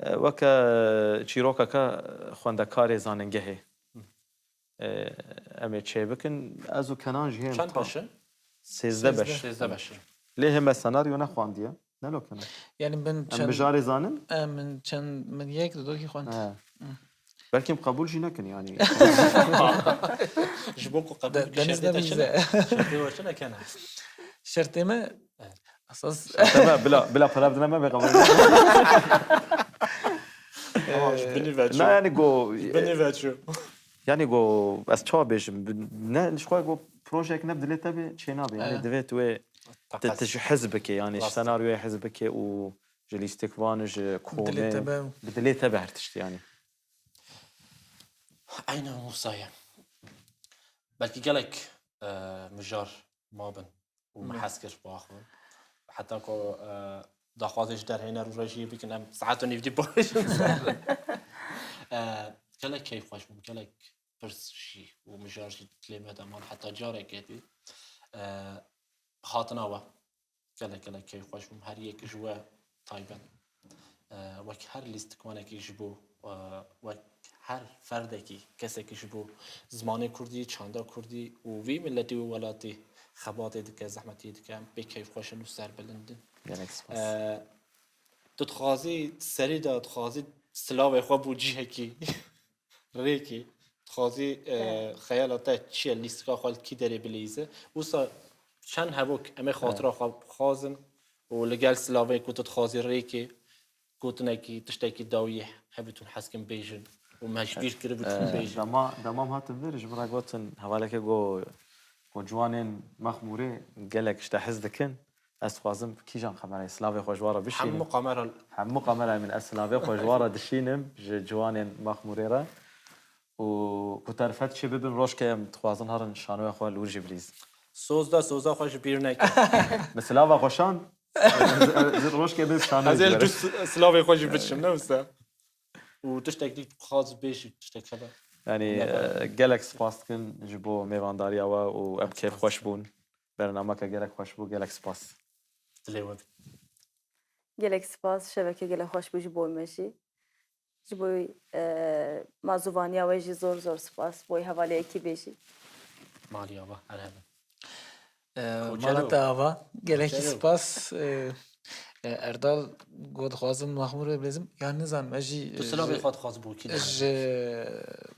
E, weke çîrokeke xwendekarê zanîngehê, e, em ê çêbikin. Ez û Kenan jî hê. Çend beş e? Sêzdeh beş. Sêzdeh beş e. Lê hê me senaryo nexwandiye. Ne lo Kenan? Yani min çend, em mijarê zanin? E, min çend, min yek dudokî xwend. He. Hı. Belkî em qebûl jî nekin yani. Ji bo ku qebûl bike, şertê te çi ne? Şertê we çi ne, Kenan? Şertê me, evet, esas. Şertê me, bila, bila pere bidine me bê qebûl. Ama ji binî ve çû. Na yani go, binî ve çû. Yani go, ez çawa bêjim? Ne, ji xwe go projeyek ne bi dilê te bê, çê nabe. Yani, evet, divê tu wê, tu, tu ji hez bike, yani ji senaryoyê hez bike û ji lîstikvan, ji komê, bi dilê te be her tişt yani. Eyna wisa ye. Belkî gelek, e, mijar mabin û min hez kir biaxivim. Heta ku, e, daxwazê ji derhêner û rejiyê bikin, em saet û nîv dî bavêjin ser. E, gelek keyfxweş bûm, gelek pirs jî û mijar jî dilê me de man, heta careke dî. E, hatina we. Gelek, gelek keyfxweş bûm. Her yek ji we taybet. E, wek her lîstikvanekî ji bo, e, wek her ferdekî, kesekî ji bo zimanê kurdî, çanda kurdî û vî miletî û welatî xebatê dike, zehmetiyê dike, em pê keyfxweş in û serbilind in. Gelek spas. E, tu dixwazî serî de, dixwazî silavê xwe bo cihekî rêkê, dixwazî, e, xeyala te çi ye, lîstika xwe li kî derê bileyîze. Wisa çend hebûk em ê xatira xwe bixwazin û li gel silavê ku tu dixwazî rêkê, gotinekî, tiştekî dawiyê hebû tu hez kin bêjin û me ji bîr kiribû tu bêjin. Dema, dema em hatin vir, ji min re gotin, hevaleke go, go ciwanên Mexmûrê gelek ji te hez dikin. Ez dixwazim kîjan kamerayê silavê xwe ji wan re bişînim. Hemû kamera. Hemû kamerayê min, ez silavê xwe ji wan re dişînim, ji ciwanên Mexmûrê re. û ku terfet çê bibin, rojke em dixwazin herin şanoya xwe li wir jî bilîzin. Soz da, soza xwe ji bîr neke. Mesela va xweşan, rojke bin şanoya Ez ê jî li were. tu silavê xwe jî biçim, ne wisa? Û tiştek dî qaz bêjî, tiştek hebe. Yani, e, gelek spas dikin ji bo mêvandariya we û em kêfxweş bûn. Bernameke gelek xweş bû, gelek spas. Dilê we. Gelek spas, şeveke gelek xweş bû ji bo me jî. Ji bo, e, mazûvaniya we jî zor zor spas. Bo hevalê ekîbê jî. Maliya we, her hebe. Ee, Koçero. Mala te ava. Gelekî Koçero. spas. Ee, e, Erdal got dixwazim Mahmûr ve bilêzim. Ya nizanim, ez jî Tu silavê xwe dixwaz bo kî ji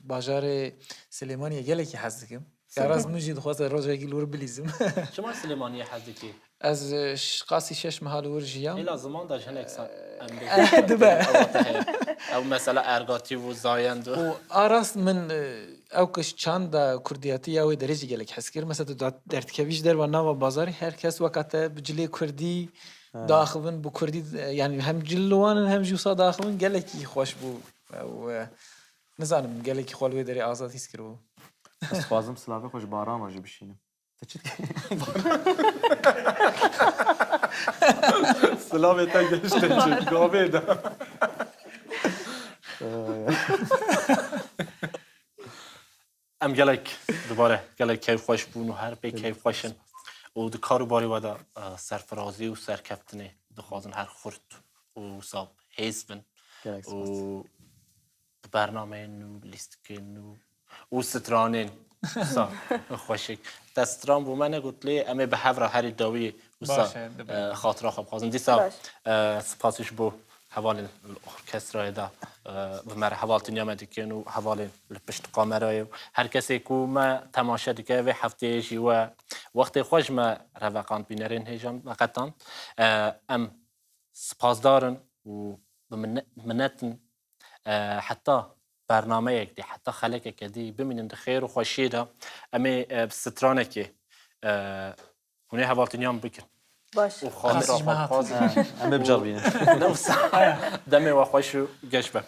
bajarê Silêmaniyê gelekî hez dikim. Ya rast min jî dixwaz rojekî li wir bilîzim. Çima Silêmaniyê hez dikî? Ez e, ş- qasî şeş meha li wir jiyam. Hêla ziman da ji hinek san. Em Eh, dibe. Ew mesela ergatî û zayend û. û a rast min e, ew kiş çanda kurdiyatî ya wê derê jî gelek hez kir. Mesela tu da- derdikevî ji derva nava bazarê, her kes weka te bi cilê kurdî daxivin, bi kurdî e, yani hem cil li wan in hem jî wisa daxivin gelekî xweş bû. Ew e, nizanim gelekî xwe li wê derê azad hîs kiribû. Ez dixwazim silavê xwe ji Baran re jî bişînim. Te çi dikî? Silavê te geşte çi? Gavê de. Em gelek dubare gelek keyfxweş bûn û her pê keyfxweş in. Û di kar û barê we de e, serfirazî û serkeftinê dixwazin her xurt û wisa hêz bin. Gelek Û spas. Bi bernameyên nû, lîstikên nû û stranên wisa xweşik. Te stran bo me negot lê em ê bi hev re herî dawî wisa Baş e, dibe. e, xatira xwe bixwazin. Dîsa Baş. e, spas ji bo hevalên li orkestrayê de e, bi me re hevaltiniya me dikin û hevalên li pişt kamerayê û her kesê ku me temaşe dike vê hefteyê jî we wextê xwe ji me re veqand, bînerên hêja me qetand. E, em spasdar in û bi minne- minnet in. E, heta bernameyek dî, heta xelekeke dî bimînin di xêr û xweşiyê de. Em ê e, bi stranekê e, hûn ê hevaltiniyan bikin. Baş. Û xatira Qasî xwe me hat. bixwazin. Ha, em ê biceribînin. Ne wisa. Demê we xweş û geş be.